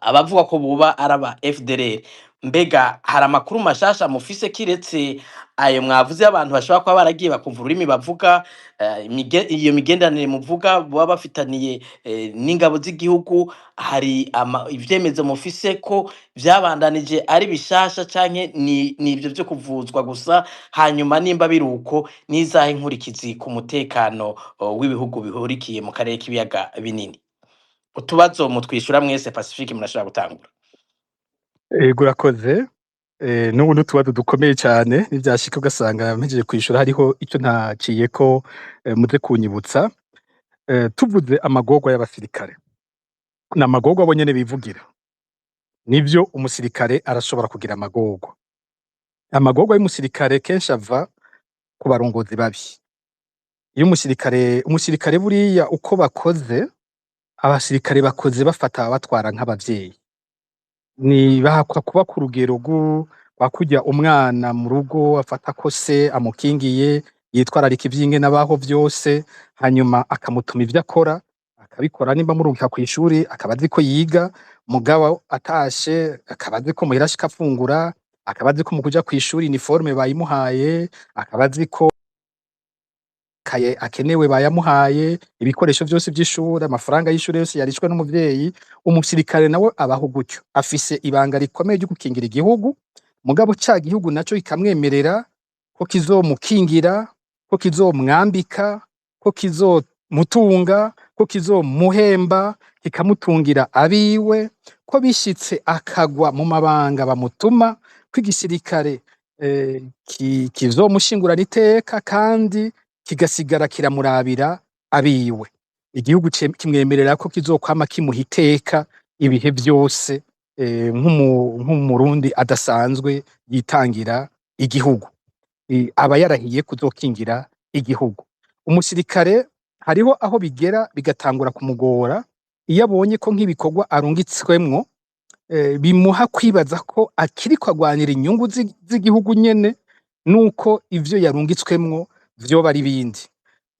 abavuga ko buba ari aba FDLR. Mbega hari amakuru mashasha mufise kiretse ayo mwavuze, abantu bashobora kuba baragiye bakumva ururimi bavuga, iyo migenderanire muvuga baba bafitaniye n'ingabo z'igihugu? Hari ivyemezo mufise ko vyabandanije ari bishasha, canke ni ivyo vyo kuvuzwa gusa? Hanyuma nimba biri uko, n'izahe nkurikizi ku mutekano w'ibihugu bihurikiye mu karere k'Ibiyaga Binini? Utubazo mutwishura mwese. Pacifique, murashobora gutangura. Ego, urakoze. N'ubu n'utubazo dukomeye cane, nivyashika ugasanga mpejeje kwishura hariho ico ntaciyeko, muze kunyibutsa. Tuvuze amagorwa y'abasirikare, ni amagorwa bo nyene bivugira. Nivyo, umusirikare arashobora kugira amagorwa. Amagorwa y'umusirikare kenshi ava ku barongozi babi. Iyo umusirikare buriya uko bakoze, abasirikare bakoze bafata ababatwara nk'abavyeyi. Ni bahakwa kuba ku rugero rwa kurya umwana mu rugo afata ko se amukingiye, yitwararika ivy'ingene abaho vyose, hanyuma akamutuma ivyo akora akabikora. Nimba amurungika kw'ishuri, akaba azi ko yiga, mugabo atashe akaba azi ko muhira ashika afungura, akaba azi ko mu kuja kw'ishuri uniforme bayimuhaye, akaba azi ko kaye akenewe bayamuhaye, ibikoresho vyose vy'ishure, amafaranga y'ishure yose yarishwe n'umuvyeyi. Umusirikare nawe abaho gutyo, afise ibanga rikomeye ryo gukingira igihugu, mugabo ca gihugu naco kikamwemerera ko kizomukingira, ko kizomwambika, ko kizomutunga, ko kizomuhemba, kikamutungira abiwe, ko bishitse akagwa mu mabanga bamutuma, ko igisirikare kizomushingurana iteka kandi kigasigara kiramurabira abiwe. Igihugu kimwemerera ko kizokwama kimuha iteka ibihe vyose, nk'umurundi adasanzwe yitangira igihugu. Aba yarahiye kuzokingira igihugu. Umusirikare hariho aho bigera bigatangura kumugora iyo abonye ko nk'ibikorwa arungitswemwo bimuha kwibaza ko akiriko agwanira inyungu z'igihugu nyene, nuko ivyo yarungitswemwo vyoba ari ibindi.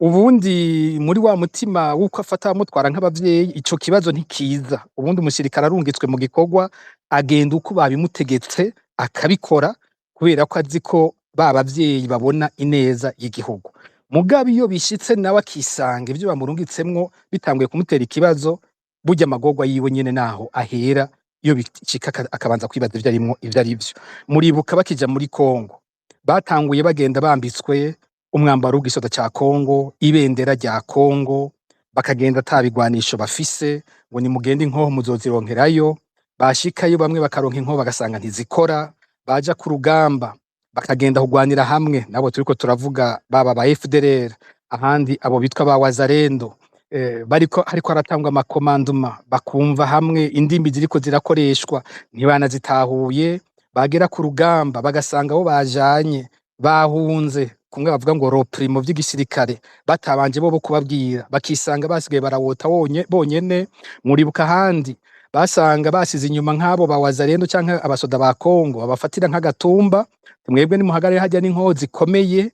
Ubundi muri wa mutima w'uko afata abamutwara nk'abavyeyi, ico kibazo ntikiza. Ubundi umusirikare arungitswe mu gikorwa agenda uko babimutegetse akabikora, kubera ko azi ko ba bavyeyi babona ineza y'igihugu. Mugabo iyo bishitse nawe akisanga ivyo bamurungitsemwo bitanguye kumutera ikibazo, burya amagorwa yiwe nyene naho ahera iyo bishika akabanza kwibaza ivyo arimwo ivyo arivyo. Muribuka bakija muri Kongo, batanguye bagenda bambitswe umwambaro w'igisoda ca Kongo, ibendera rya Kongo, bakagenda ata bigwanisho bafise, ngo nimugende inkoho muzozironkerayo. Bashikayo bamwe bakaronka inkoho bagasanga ntizikora, baja ku rugamba bakagenda kugwanira hamwe nabo turiko turavuga, baba ba FDLR, ahandi abo bitwa ba Wazalendo, bariko hariko haratangwa amakomandoma, bakumva hamwe indimi ziriko zirakoreshwa ntibanazitahuye, bagera ku rugamba bagasanga abo bajanye bahunze, kumwe bavuga ngo repli mu vy'igisirikare, batabanje bobo kubabwira, bakisanga basigaye barawota bonyene. Muribuka ahandi basanga basize inyuma nk'abo ba Wazalendo canke abasoda ba Kongo, babafatira nk'agatumba: "Mwebwe nimuhagarare harya n'inkoho zikomeye,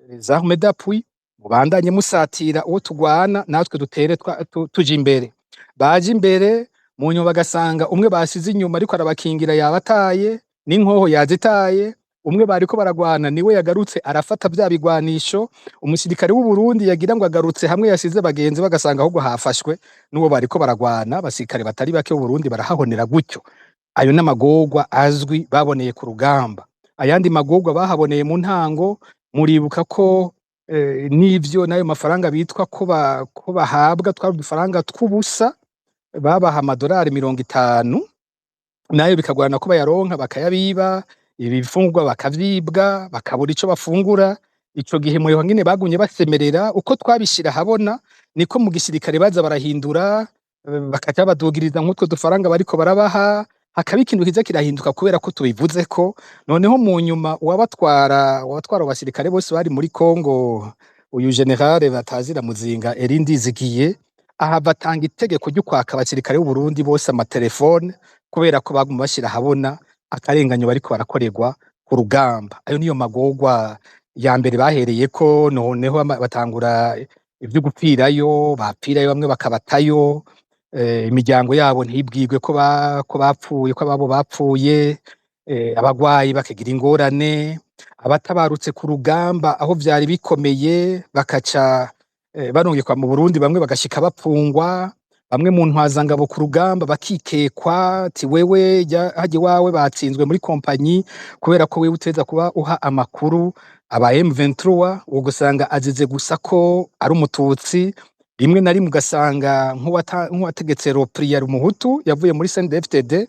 les armes d'appui, mubandanye musatira uwo tugwana, natwe dutere tuja imbere." Baje imbere, mu nyuma bagasanga umwe basize inyuma ariko arabakingira yabataye, n'inkoho yazitaye, umwe bariko baragwana niwe yagarutse arafata vya bigwanisho. Umusirikare w'Uburundi yagira ngo agarutse hamwe yasize bagenzi, bagasanga ahubwo hafashwe n'uwo bariko baragwana. Abasirikare batari bake b'Uburundi barahahonera gutyo. Ayo n'amagorwa azwi baboneye ku rugamba. Ayandi magorwa bahaboneye mu ntango, muribuka ko n'ivyo n'ayo mafaranga bitwa ko bahabwa twari udufaranga tw'ubusa, babaha amadolari 50, nayo bikagorana ko bayaronka, bakayabiba, ibifungurwa bakavyibwa, bakabura ico bafungura. Ico gihe muribuka ngene bagumye basemerera. Uko twabishira ahabona niko mu gisirikare baza barahindura, bakaca babadugiriza nk'utwo dufaranga bariko barabaha, hakaba ikintu kiza kirahinduka kubera ko tubivuzeko. Noneho mu nyuma uwabatwara abo basirikare bose bari muri Kongo, uyu général batazira Muzinga Elie Ndizigiye, ahava atanga itegeko ryo kwaka abasirikare b'Uburundi bose amatelefone, kubera ko baguma bashira ahabona akarenganyo bariko barakorerwa ku rugamba. Ayo niyo magorwa ya mbere bahereyeko. Noneho batangura ivyo gupfirayo, bapfirayo bamwe bakabatayo, imiryango yabo ntibwirwe ko bapfuye, ko ababo bapfuye, abagwayi bakagira ingorane, abatabarutse ku rugamba aho vyari bikomeye bakaca barungikwa mu Burundi, bamwe bagashika bapfungwa, bamwe mu ntwazangabo ku rugamba bakikekwa, ati: "Wewe harya iwawe batsinzwe muri kompanyi kubera ko wewe uteza kuba uha amakuru aba M23", ugasanga azize gusa ko ari umututsi. Rimwe na rimwe ugasanga nk'uwategetse repli yari umuhutu yavuye muri CNDD-FDD,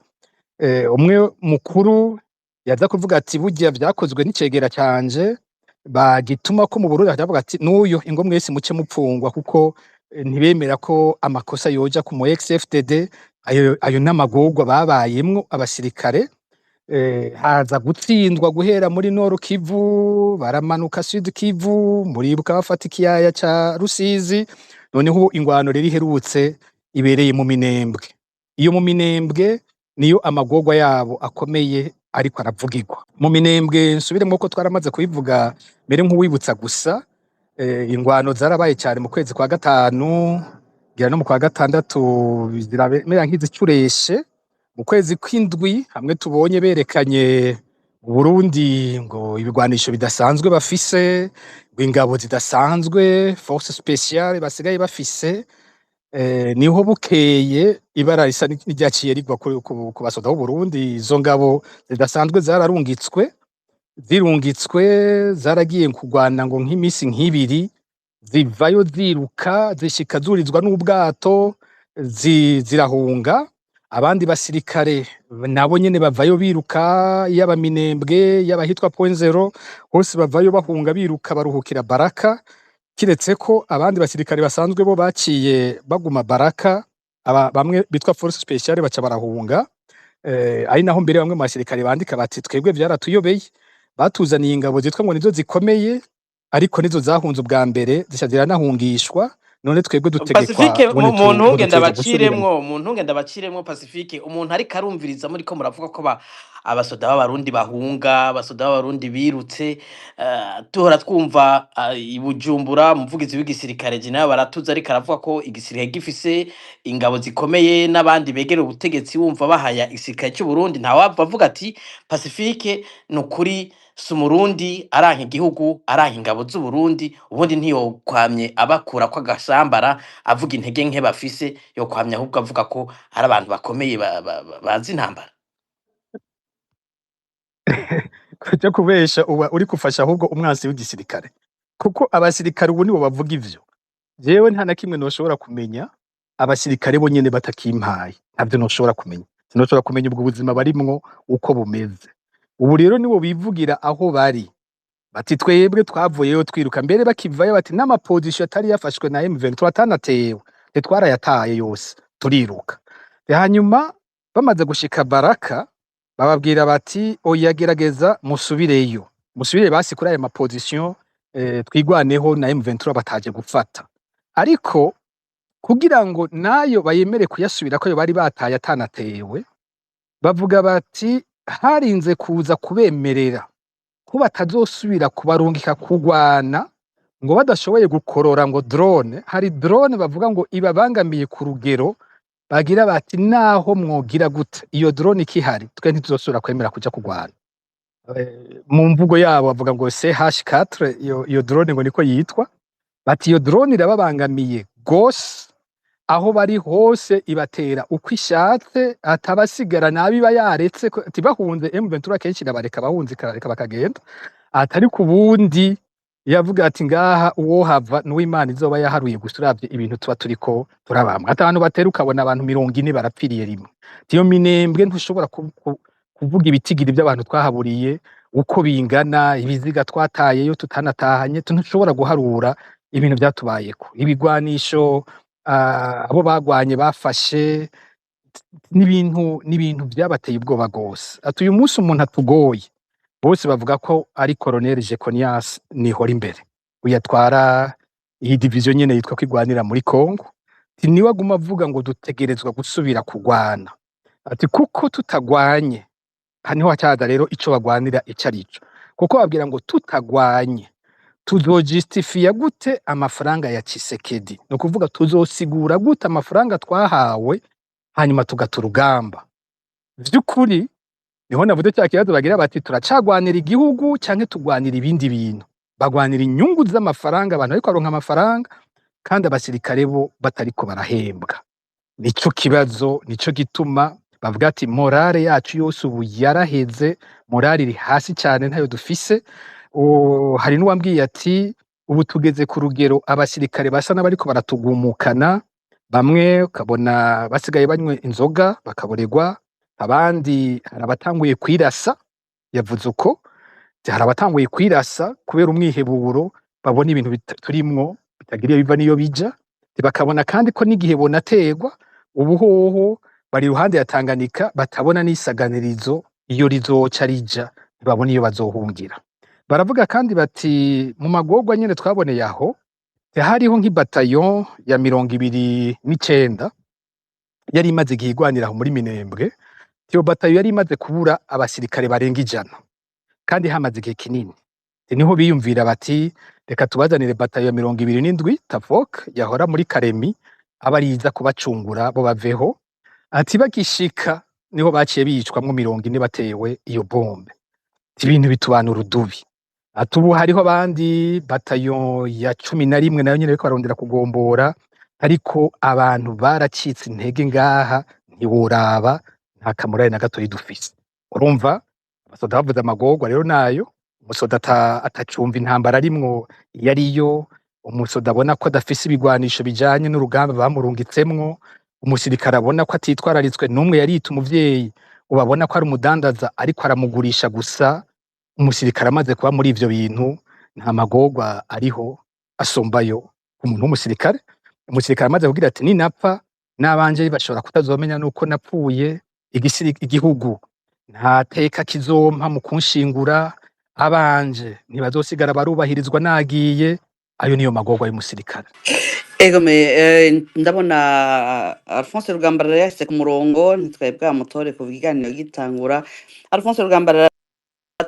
umwe mukuru yaza kuvuga ati: "Burya vyakozwe n'icegera canje", bagituma ko mu Burundi bakavuga ati: "N'uyu ingo mwese muce mupfungwa", kuko ntibemera ko amakosa yoja ku mu ex-FDD. Ayo n'amagorwa babayemwo abasirikare. Haza gutsindwa guhera muri Nord Kivu, baramanuka Sud Kivu, muribuka bafata ikiyaya ca Rusizi. Noneho ubu ingwano rero iherutse ibereye mu Minembwe. Iyo mu Minembwe niyo amagorwa yabo akomeye ariko aravugirwa. Mu Minembwe, nsubiremwo ko twaramaze kubivuga, mbere nk'uwibutsa gusa, ingwano zarabaye cyane mu kwezi kwa gatanu, ngira no mu kwa gatandatu ziramera nk'izicureshe. Mu kwezi kw'indwi hamwe tubonye berekanye mu Burundi ngo ibigwanisho bidasanzwe bafise, ngo ingabo zidasanzwe, force spéciale basigaye bafise, niho bukeye ibara risa n'iryaciye rigwa ku basoda b'Uburundi. Izo ngabo zidasanzwe zararungitswe, zirungitswe zaragiye kugwana ngo nk'imisi nk'ibiri, zivayo ziruka, zishika zurizwa n'ubwato, zirahunga. Abandi basirikare nabo nyene bavayo biruka, yaba Minembwe, yaba hitwa Point Zero, hose bavayo bahunga biruka, baruhukira Baraka, kiretse ko abandi basirikare basanzwe bo baciye baguma Baraka. Aba bamwe bitwa force spéciale baca barahunga. Ari naho mbere bamwe mu basirikare bandika bati: "Twebwe vyaratuyobeye, batuzaniye ingabo zitwa ngo nizo zikomeye, ariko nizo zahunze ubwa mbere, zica ziranahungishwa. None twebwe dutegekwa Pacifique, ngo mu ngo ntunge dutegerezwa gusubiramo." ndabaciremwo, mu ntunge ndabaciremwo, Pacifique. Umuntu ariko arumviriza muriko muravuga ko abasoda b'Abarundi bahunga, abasoda b'Abarundi birutse, tuhora twumva i Bujumbura umuvugizi w'igisirikare General Baratuza ariko aravuga ko igisirikare gifise ingabo zikomeye, n'abandi begereye ubutegetsi wumva bahaya igisirikare cy'u Burundi. Ntawava avuga ati Pacifique nukuri si Umurundi, aranka igihugu, aranka ingabo z'u Burundi. Ubundi ntiyokwamye abakura ko agashambara avuga intege nke bafise, yokwamye ahubwo avuga ko ari abantu bakomeye bazi intambara. Kuja kubesha uba uri gufasha ahubwo umwansi w'igisirikare, kuko abasirikare ubu nibo bavuga ivyo. Jewe nta na kimwe noshobora kumenya abasirikare bo nyene batakimpaye, ntavyo noshobora kumenya. Sinoshobora kumenya ubwo buzima barimwo uko bumeze. Ubu rero nibo bivugira aho bari bati: "Twebwe twavuyeyo twiruka." Mbere bakivayo bati: "N'ama position atari yafashwe na M23 atanatewe ntitwarayataye yose, turiruka." Hanyuma bamaze gushika Baraka, bababwira bati: "Oya, gerageza musubireyo, musubire basi kuri aya ma position, twigwaneho na M23 bataje gufata." Ariko kugira ngo nayo bayemere kuyasubirako ayo bari bataye atanatewe, bavuga bati harinze kuza kubemerera ko batazosubira kubarungika kugwana ngo badashoboye gukorora ngo drone. Hari drone bavuga ngo ibabangamiye ku rugero bagira bati: "Naho mwogira gute, iyo drone ikihari twe ntituzosubira kwemera kuja kugwana." Mu mvugo yabo bavuga ngo CH4, iyo drone ngo niko yitwa. Bati iyo drone irababangamiye gose, aho bari hose ibatera uko ishatse, atabasigara nabi iba yaretse ati bahunze M23 kenshi irabareka, bahunze ikareka bakagenda. Atari ku bundi yavuga ati ngaha uwohava n'uwimana izoba yaharuye gusa, uravye ibintu tuba turiko turabamwa, ati abantu batera ukabona abantu 40 barapfiriye rimwe. Ati iyo Minembwe ntushobora kuvuga ibitigiri by'abantu twahaburiye uko bingana, ibiziga twatayeyo tutanatahanye, ntushobora guharura ibintu vyatubayeko, ibigwanisho abo bagwanye bafashe, n'ibintu vyabateye ubwoba gose. Ati uyu munsi umuntu atugoye bose bavuga ko ari Colonel Jeconias nihora imbere, uyatwara iyi division nyene yitwa kwigwanira muri Congo. Ati niwe aguma avuga ngo dutegerezwa gusubira kugwana, ati kuko tutagwanye. Aha niho hacaza rero ico bagwanira ico arico, kuko babwira ngo tutagwanye tuzojustifiya gute amafaranga ya Tshisekedi? Ni ukuvuga tuzosigura gute amafaranga twahawe hanyuma tugata urugamba? Vy'ukuri niho navuze cya kibazo bagira bati turacagwanira igihugu canke tugwanira ibindi bintu? Bagwanira inyungu z'amafaranga, abantu bariko baronka amafaranga kandi abasirikare bo batariko barahembwa. Nico kibazo, nico gituma bavuga ati morale yacu yose ubu yaraheze, morale iri hasi cyane, ntayo dufise. Hari n'uwambwiye ati ubu tugeze ku rugero abasirikare basa n'abariko baratugumukana. Bamwe ukabona basigaye banywa inzoga bakaboregwa, abandi hari abatanguye kwirasa. Yavuze uko hari abatanguye kwirasa kubera umwiheburo, babona ibintu turimwo bitagira iyo biva n'iyo bija. Bakabona kandi ko n'igihe bonaterwa ubuhoho bari iruhande ya Tanganyika batabona n'isaganirizo. Iyo rizoca rija, ntibabona iyo bazohungira. Baravuga kandi bati mu magorwa nyene twaboneye aho, hariho nk'ibataillon ya 29 yari imaze igihe igwanira aho muri Minembwe. Iyo bataillon yari imaze kubura abasirikare barenga 100, kandi hamaze igihe kinini. Niho biyumvira bati reka tubazanire bataillon ya 27 Tavok yahora muri Karemi, aba ariza kubacungura bo baveho. Ati bagishika niho baciye bicwamwo 40 batewe iyo bombe. Ibintu bitubana urudubi. Ati ubu hariho abandi bataillon ya 11 nayo nyene bariko barondera kugombora, ariko abantu baracitse intege ngaha, ntiworaba, nta kamorale na gatoyi dufise. Urumva abasoda bavuze amagorwa rero nayo, umusoda atacumva intambara arimwo iyo ariyo, umusoda abona ko adafise ibigwanisho bijanye n'urugamba bamurungitsemwo, umusirikare abona ko atitwararitswe n'umwe yarita umuvyeyi, ubu abona ko ari umudandaza ariko aramugurisha gusa. Umusirikare amaze kuba muri ivyo bintu, nta magorwa ariho asumbayo umuntu w'umusirikare. Umusirikare amaze kugira ati ninapfa n'abanje bashobora kutazomenya nuko napfuye, igihugu nta teka kizompa mu kunshingura, abanje ntibazosigara barubahirizwa nagiye. Ayo niyo magorwa y'umusirikare. Egome, ndabona Alphonse Rugambarara yashyize ku murongo, ntitwari bwamutore kuva ikiganiro gitangura. Alphonse Rugambarara,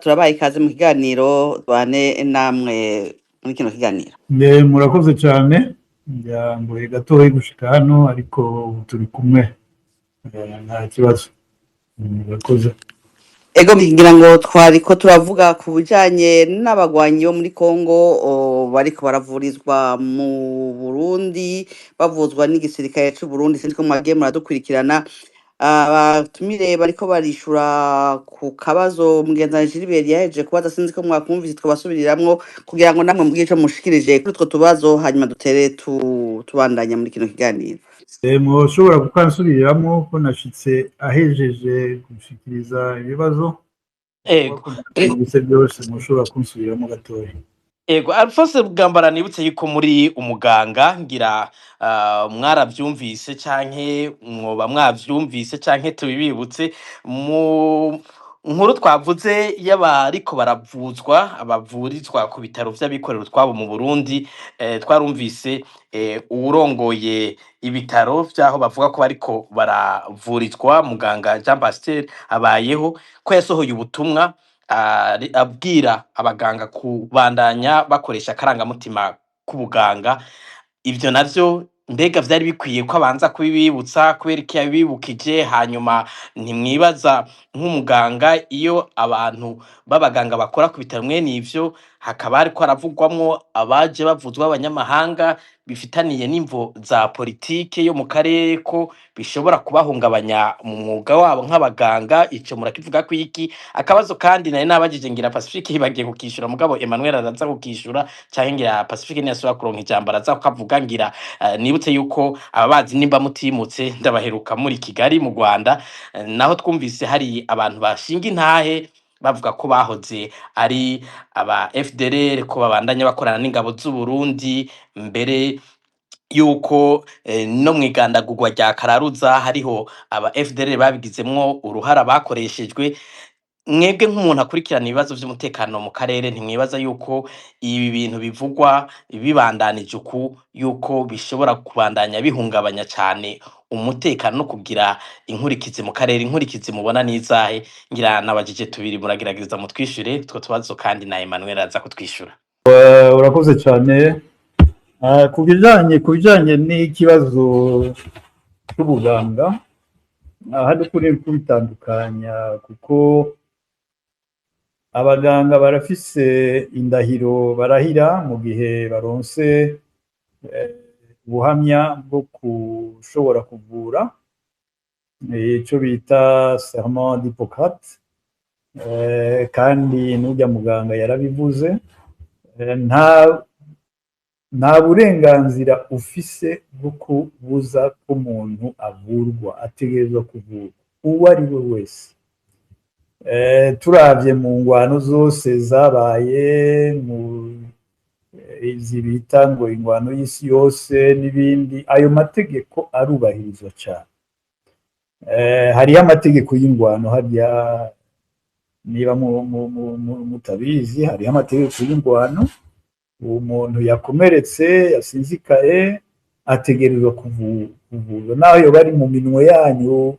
turabaye ikaze mu kiganiro, tubane namwe muri kino kiganiro. Ne, murakoze cyane. Byangoye gatoya gushika hano, ariko ubu turi kumwe. Nta kibazo. Murakoze. Ego, ngira ngo twariko turavuga ku bijanye n'abagwanyi bo muri Kongo bariko baravurizwa mu Burundi, bavuzwa n'igisirikare c'u Burundi. Sinzi ko mwagiye muradukurikirana. Abatumire bariko barishura ku kabazo mugenzi Gilbert yahejeje kubaza. Sinzi ko mwakumvise, twabasubiriramwo kugira ngo namwe mugire ico mushikirije kuri utwo tubazo, hanyuma dutere tubandanya muri kino kiganiro. Mwoshobora kukansubiriramwo ko nashitse ahejeje gushikiriza ibibazo? Ego. Ko byose mwoshobora kunsubiramo gatoya. Ego, Alphonse Bwambara, nibutse yuko muri umuganga, ngira mwaravyumvise canke mwoba mwavyumvise canke tubibibutse mu nkuru twavuze y'abariko baravuzwa, abavurizwa ku bitaro vy'abikorera utwabo mu Burundi. Twarumvise uwurongoye ibitaro vy'aho bavuga ko bariko baravurizwa, muganga Jean Pasteur abayeho, ko yasohoye ubutumwa abwira abaganga kubandanya bakoresha akarangamutima k'ubuganga. Ivyo navyo mbega vyari bikwiye ko abanza kubibibutsa? Kubera iki yabibukije? Hanyuma ntimwibaza nk'umuganga, iyo abantu b'abaganga bakora ku bitaro mwene ivyo hakaba hariko haravugwamwo abaje bavuzwa b'abanyamahanga bifitaniye n'imvo za politike yo mu karere, ko bishobora kubahungabanya mu mwuga wabo nk'abaganga? Ico murakivuga ko iki? Akabazo kandi nari nabajije, ngira Pacifique yibagiye kukishura, mugabo Emmanuel araza kukishura, canke ngira Pacifique niyasubira kuronka ijambo araza kukavuga. Ngira nibutse yuko ababazi nimba mutimutse, ndabaheruka muri Kigali mu Rwanda, naho twumvise hari abantu bashinga intahe bavuga ko bahoze ari aba FDLR, ko babandanya bakorana n'ingabo z'u Burundi, mbere yuko no mwigandagurwa rya Kararuza hariho aba FDLR babigizemwo uruhara bakoreshejwe. Mwebwe nk'umuntu akurikirana ibibazo vy'umutekano mu karere, ntimwibaza yuko ibi bintu bivugwa bibandanije uku, yuko bishobora kubandanya bihungabanya cane umutekano no kugira inkurikizi mu karere? Inkurikizi mubona n'izahe? Ngira nabajije tubiri, muragerageza mutwishure utwo tubazo, kandi na Emmanuel aza kutwishura. Urakoze cyane. Ku bijanye n'ikibazo cy'ubuganga, hano kuri kubitandukanya, kuko abaganga barafise indahiro barahira mu gihe baronse ubuhamya bwo kushobora kuvura, ico bita serment d'Hippocrate, kandi n'urya muganga yarabivuze. Nta burenganzira ufise bwo kubuza ko umuntu avurwa, ategerezwa kuvurwa uwo ari we wese. Turavye mu ngwano zose zabaye, mu izi bita ngo ingwano y'isi yose n'ibindi, ayo mategeko arubahirizwa cane. Hariho amategeko y'ingwano harya. Niba mutabizi, hariho amategeko y'ingwano. Umuntu yakomeretse, yasinzikaye, ategerezwa kuvurwa naho yoba ari mu minwe yanyu,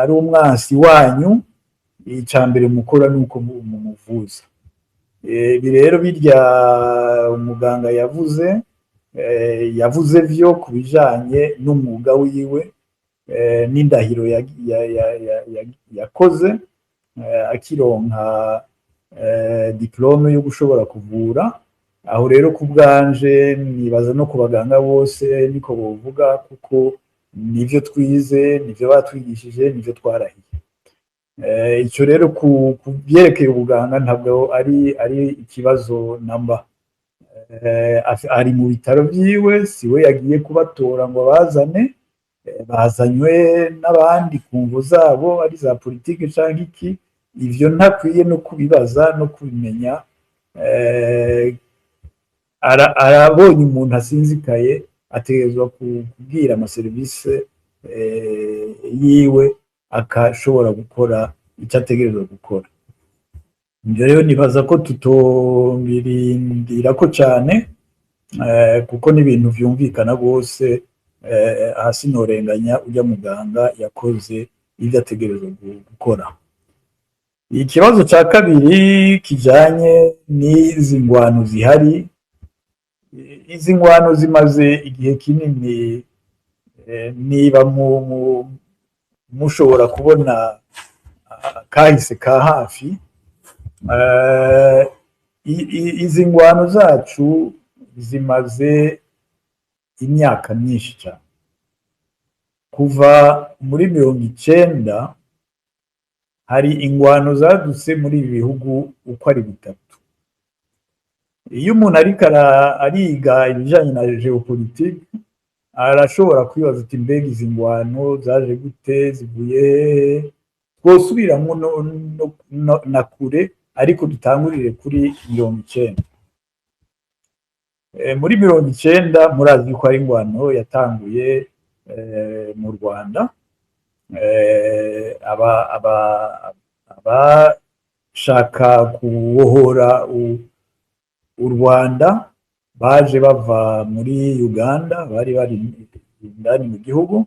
ari umwansi wanyu. Ica mbere mukora ni uko mumuvuza. Ibi rero birya umuganga yavuze, yavuze vyo ku bijanye n'umwuga wiwe n'indahiro yakoze akironka diplôme yo gushobora kuvura. Aho rero ku bwanje nibaza no ku baganga bose niko bovuga, kuko nivyo twize, nivyo batwigishije, nivyo twarahiye. Ico rero ku byerekeye ubuganga ntabwo ari ikibazo namba. Ari mu bitaro vyiwe, siwe yagiye kubatora ngo abazane, bazanywe n'abandi ku mvo zabo, ari za politike canke iki. Ivyo ntakwiye no kubibaza no kubimenya. Arabonye umuntu asinzikaye, ategerezwa kubwira amaserivisi yiwe, akashobora gukora icyo ategerezwa gukora. Ibyo rero nibaza ko tutobirindirako cane, kuko n'ibintu vyumvikana rwose. Hasi norenganya ujya muganga, yakoze ibyo ategerezwa gukora. Ikibazo cya kabiri kijanye n'izi ngwano zihari, izi ngwano zimaze igihe kinini. Niba mushobora kubona kahise ka hafi, izi ngwano zacu zimaze imyaka myinshi cyane. Kuva muri 90 hari ingwano zadutse muri ibi bihugu uko ari bitatu. Iyo umuntu ariko ariga ibijanye na géopolitique, arashobora kwibaza ati: "Mbega izi ngwano zaje gute? Zivuye hehe?" Twosubiramwo no na kure, ariko dutangurire kuri 90. Muri 90 murazi yuko hari ingwano yatanguye mu Rwanda. Abashaka kubohora u Rwanda baje bava muri Uganda, bari indani mu gihugu.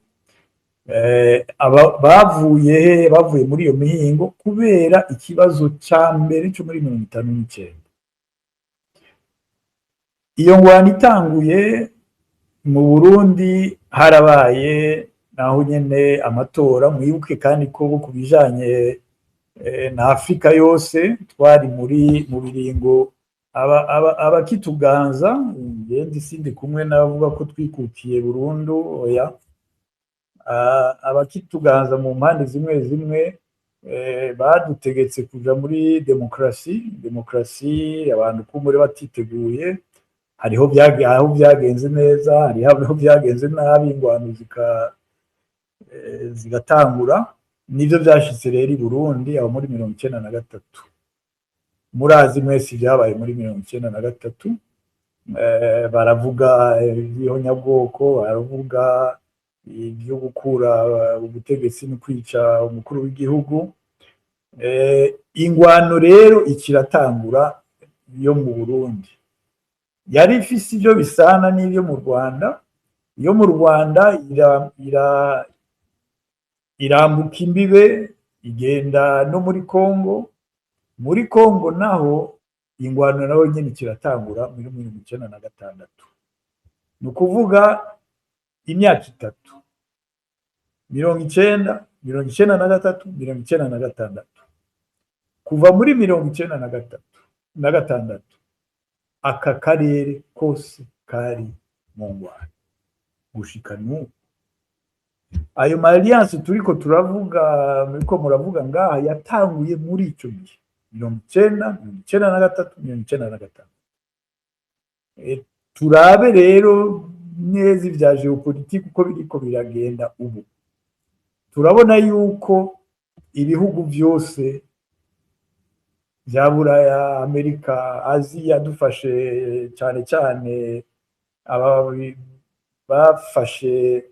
Bavuye he? Bavuye muri iyo mihingo kubera ikibazo ca mbere cyo muri 59. Iyo ngwano itanguye mu Burundi, harabaye naho nyene amatora. Mwibuke kandi ko ku bijanye na Afrika yose twari muri mu biringo abakituganza. Ngendi sindi kumwe n'abavuga ko twikukiye burundu, oya. Abakituganza mu mpande zimwe zimwe badutegetse kuja muri demokarasi. Demokarasi abantu kumure batiteguye. Hariho aho byagenze neza, hariho aho byagenze nabi, ingwano zigatangura. Nivyo vyashitse rero i Burundi aho muri 93. Murazi mwese ibyabaye muri 93. Baravuga iby'ihonyabwoko, baravuga ibyo gukura ubutegetsi no kwica umukuru w'igihugu. Ingwano rero ikiratangura yo mu Burundi yari ifise ibyo bisana n'ibyo mu Rwanda. Iyo mu Rwanda irambuka imbibe, igenda no muri Congo. Muri Congo naho ingwano naho nyene kiratangura muri 96. Ni ukuvuga imyaka 3: 90, 93, 96. Kuva muri 93 na gatandatu, aka karere kose kari mu ngwano gushika n'ubu. Ayo ma alliance turiko turavuga, muriko muravuga ngaha, yatanguye muri ico gihe: 90, 93, 95. Turabe rero neza ivya géopolitique uko biriko biragenda ubu. Turabona yuko ibihugu vyose vya Buraya, Amerika, Aziya, dufashe cane cane aba bafashe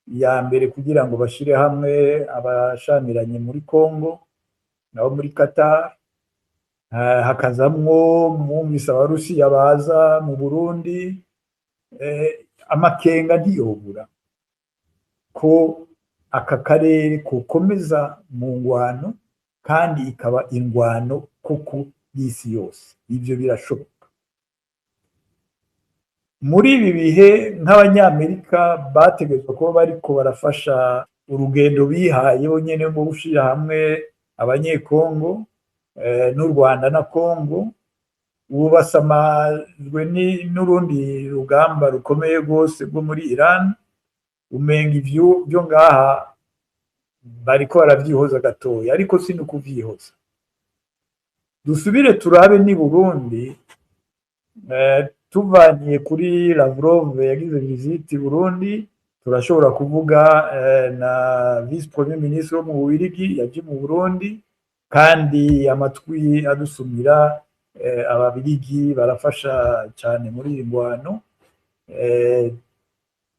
iya mbere kugira ngo bashire hamwe abashamiranye muri Congo. nabo muri Qatar, hakazamwo mwumvise Abarusiya baza mu Burundi, amakenga ntiyobura ko aka karere kokomeza mu ngwano, kandi ikaba ingwano koko y'isi yose. Ivyo birashoboka muri ibi bihe. Nk'Abanyamerika bategerezwa kuba bariko barafasha urugendo bihaye bonyene rwo gushira hamwe Abanyekongo n'u Rwanda na Kongo. Ubu basamajwe n'urundi rugamba rukomeye rwose rwo muri Iran. Umenga ivyo byo ngaha bariko baravyihoza gatoya, ariko si n'ukuvyihoza. Dusubire turabe ni Burundi, tuvaniye kuri Lavrov yagize visite i Burundi, turashobora kuvuga na vice premier ministre wo mu Bubirigi yaje mu Burundi, kandi amatwi adusumira, Ababirigi barafasha cyane muri iyi ngwano.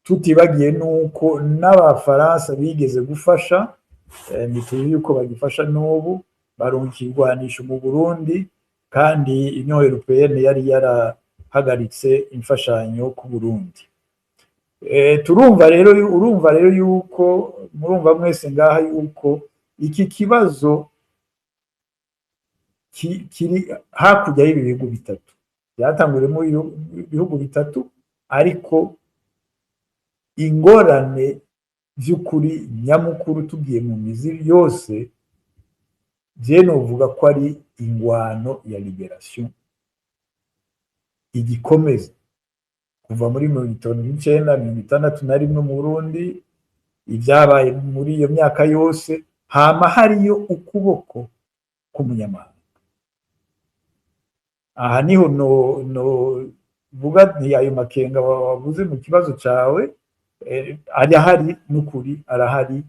Tutibagiye nuko n'Abafaransa bigeze gufasha, ntituzi yuko bagifasha n'ubu, barungika ibigwanisho mu Burundi, kandi Union Européenne yari yarahagaritse imfashanyo ku Burundi. Turumva rero, urumva rero yuko murumva mwese ngaha yuko iki kibazo kiri hakurya y'ibi bihugu bitatu. Byatanguriye mu bihugu bitatu, ariko ingorane by'ukuri nyamukuru, tugiye mu mizi yose, je novuga ko ari ingwano ya libération igikomeza kuva muri 1961 mu Burundi. Ibyabaye muri iyo myaka yose, hama hariyo ukuboko k'umunyamahanga. Aha niho no vuga nti ayo makenga wavuze mu kibazo cawe arahari, n'ukuri arahari.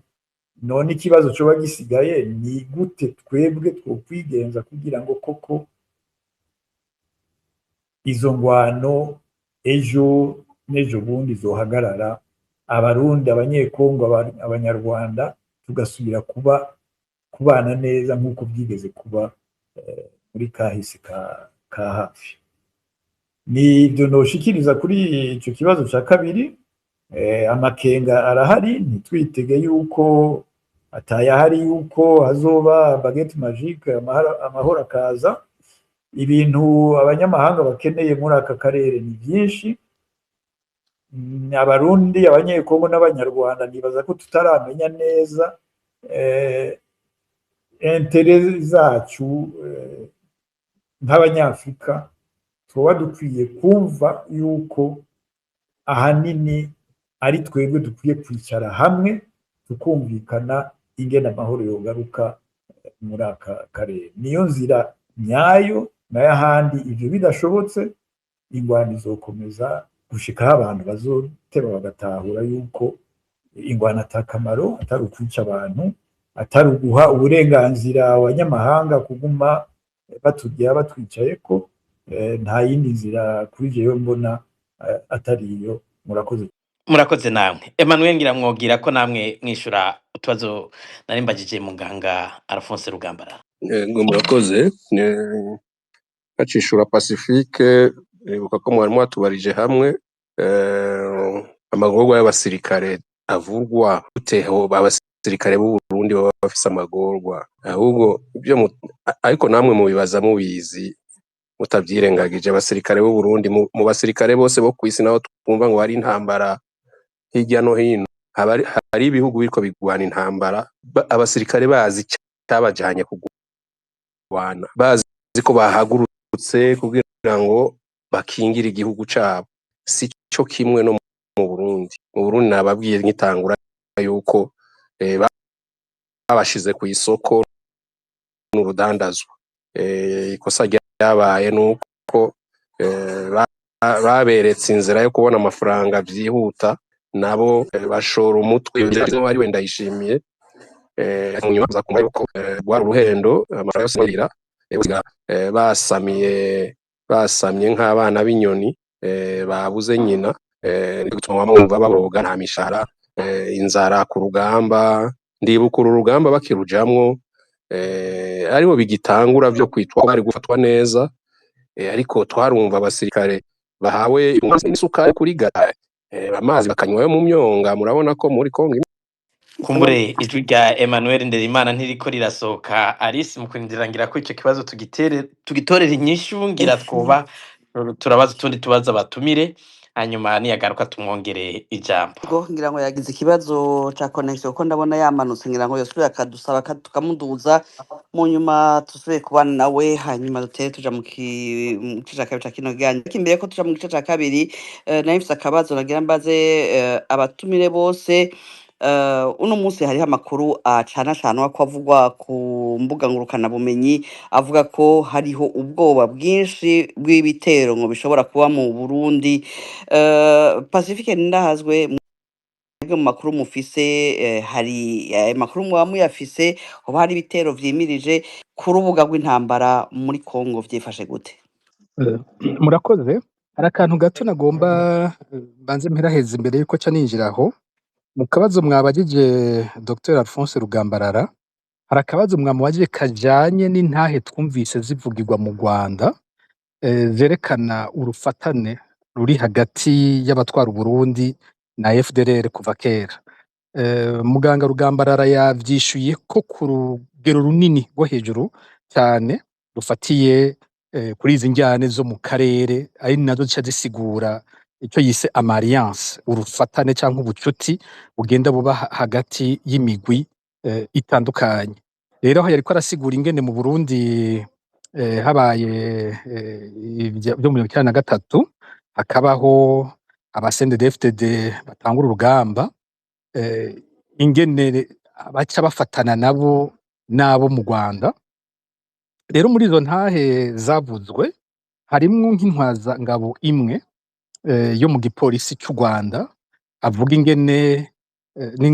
None ikibazo coba gisigaye ni gute twebwe twokwigenza kugira ngo koko izo ngwano ejo n'ejo bundi zohagarara, Abarundi, Abanyekongo, Abanyarwanda tugasubira kuba kubana neza nk'uko byigeze kuba muri kahise ka hafi. Ni ibyo noshikiriza kuri icyo kibazo cya kabiri. Amakenga arahari, ntitwitege yuko atayahari, yuko hazoba baguette magique, amahoro akaza. Ibintu abanyamahanga bakeneye muri aka karere ni byinshi. Abarundi, Abanyekongo n'Abanyarwanda, nibaza ko tutaramenya neza intérêts zacu nk'Abanyafurika. Tuba dukwiye kumva yuko ahanini ari twebwe dukwiye kwicara hamwe, tukumvikana ingene amahoro yogaruka muri aka karere. Niyo nzira nyayo. Nayo ahandi, ivyo bidashobotse, ingwano izokomeza gushikaho abantu bazoteba bagatahura yuko ingwano atakamaro, atari ukwica abantu, atari uguha uburenganzira abanyamahanga kuguma baturya batwicayeko. Nta yindi nzira kuri jewe mbona atari iyo. Murakoze. Murakoze namwe. Emmanuel, ngira mwogira ko namwe mwishura utubazo nari mbajije muganga Alphonse Rugambara. Yego, murakoze. Bacishura Pacifique, ibuka ko mwari mwatubarije hamwe amagorwa y'abasirikare avugwa gute. Ho abasirikare b'u Burundi baba bafise amagorwa, ahubwo ibyo ariko namwe mubibaza mubizi, mutavyirengagije. Abasirikare b'u Burundi mu basirikare bose bo kw'isi, naho twumva ngo hari intambara hirya no hino, hari ibihugu biriko bigwana intambara, abasirikare bazi icabajanye kugwana, bazi ko bahagurutse kugira ngo bakingire igihugu cabo. Si co kimwe no mu Burundi. Mu Burundi nababwiye nkitangura yuko babashize kw'isoko n'urudandazwa. Ikosa ryabaye nuko baberetse inzira yo kubona amafaranga vyihuta, nabo bashora umutwe ari we Ndayishimiye. Munyuma baza kumva yuko rwari uruhendo, amafaranga yose barira, basamiye, basamye nk'abana b'inyoni babuze nyina. Nico gituma mwumva baboroga, nta mishahara, inzara ku rugamba. Ndibuka uru rugamba bakirujamwo. Aribo bigitangura vyo kwitwa ko bari gufatwa neza, ariko twarumva abasirikare bahawe n'isukari kuri gata, amazi bakanywa yo mu myonga. Murabona ko muri Kongo Kumbure ijwi rya Emmanuel Nderimana ntiriko rirasohoka. Alice, mu kurindira ngira ko ico kibazo tugitere tugitorera inyishu, ngira twoba turabaza utundi tubazo abatumire, hanyuma niyagaruka tumwongere ijambo. Ubwo ngira ngo yagize ikibazo ca connection, kuko ndabona yamanutse. Ngira ngo yosubira akadusaba tukamuduza, mu nyuma tusubire kubana nawe, hanyuma dutere tuja mu gice ca kabiri ca kino kiganiro. Ariko imbere ko tuja mu gice ca kabiri, nari mfise akabazo nagira mbaze abatumire bose. Uno munsi hariho amakuru acana canwa ko avugwa ku mbuga ngurukanabumenyi, avuga ko hariho ubwoba bwinshi bw'ibitero ngo bishobora kuba mu Burundi. Pacifique Ndahazwe, mwebwe mu makuru mufise, hari amakuru muba muyafise, hoba hari ibitero vyimirije ku rubuga rw'intambara muri Kongo, vyifashe gute? Murakoze. Hari akantu gato nagomba mbanze mperaheza imbere yuko ca ninjira aho mu kabazo mwabajije Dr Alphonse Rugambarara. Hari akabazo mwamubajije kajanye n'intahe twumvise zivugirwa mu Rwanda, zerekana urufatane ruri hagati y'abatwara Uburundi na FDLR kuva kera. Muganga Rugambarara yavyishuye ko ku rugero runini rwo hejuru cyane rufatiye kuri izi njyane zo mu karere, ari nazo zica zisigura icyo yise ama alliance, urufatane canke ubucuti bugenda buba hagati y'imigwi itandukanye. Rero aho yariko arasigura ingene mu Burundi habaye ivyo mu 93, hakabaho aba CNDD-FDD batangura urugamba, ingene baca bafatana nabo n'abo mu Rwanda. Rero muri izo ntahe zavuzwe harimwo nk'intwazangabo imwe yo mu gipolisi c'u Rwanda, avuga ingene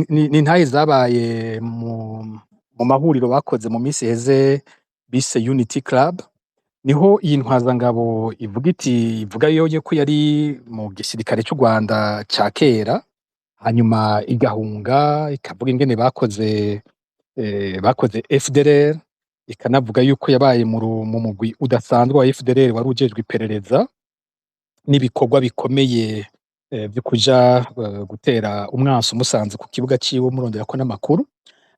ni intahe zabaye mu mahuriro bakoze mu minsi iheze bise Unity Club. Niho iyi ntwazangabo ivuga iti, ivuga yoyo ko yari mu gisirikare c'u Rwanda ca kera, hanyuma igahunga, ikavuga ingene bakoze FDLR, ikanavuga yuko yabaye mu mugwi udasanzwe wa FDLR wari ujejwe iperereza n'ibikorwa bikomeye vyo kuja gutera umwansi umusanze ku kibuga ciwe muronderako n'amakuru.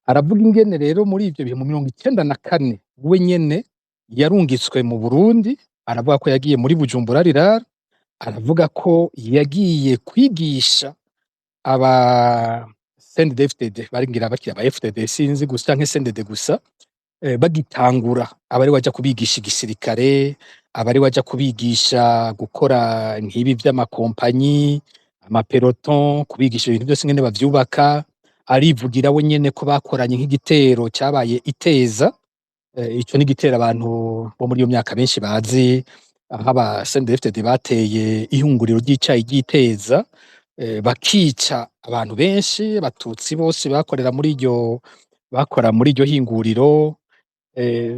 Aravuga ingene rero muri ivyo bihe mu 94 we nyene yarungitswe mu Burundi. Aravuga ko yagiye muri Bujumbura Rirare, aravuga ko yagiye kwigisha aba CNDD-FDD, bari ngira bakiri aba FDD, sinzi gusa, canke CNDD gusa, bagitangura, abari waja kubigisha igisirikare, abari waja kubigisha gukora nk'ibi vy'amakompanyi, ama peloton, kubigisha ibintu vyose ingene bavyubaka. Arivugira we nyene ko bakoranye nk'igitero cabaye iteza. Ico ni igitero abantu bo muri iyo myaka benshi bazi, aho aba CNDD-FDD bateye ihunguriro ry'icayi ry'iteza, bakica abantu benshi, abatutsi bose bakorera muri iryo, bakora muri iryo hinguriro.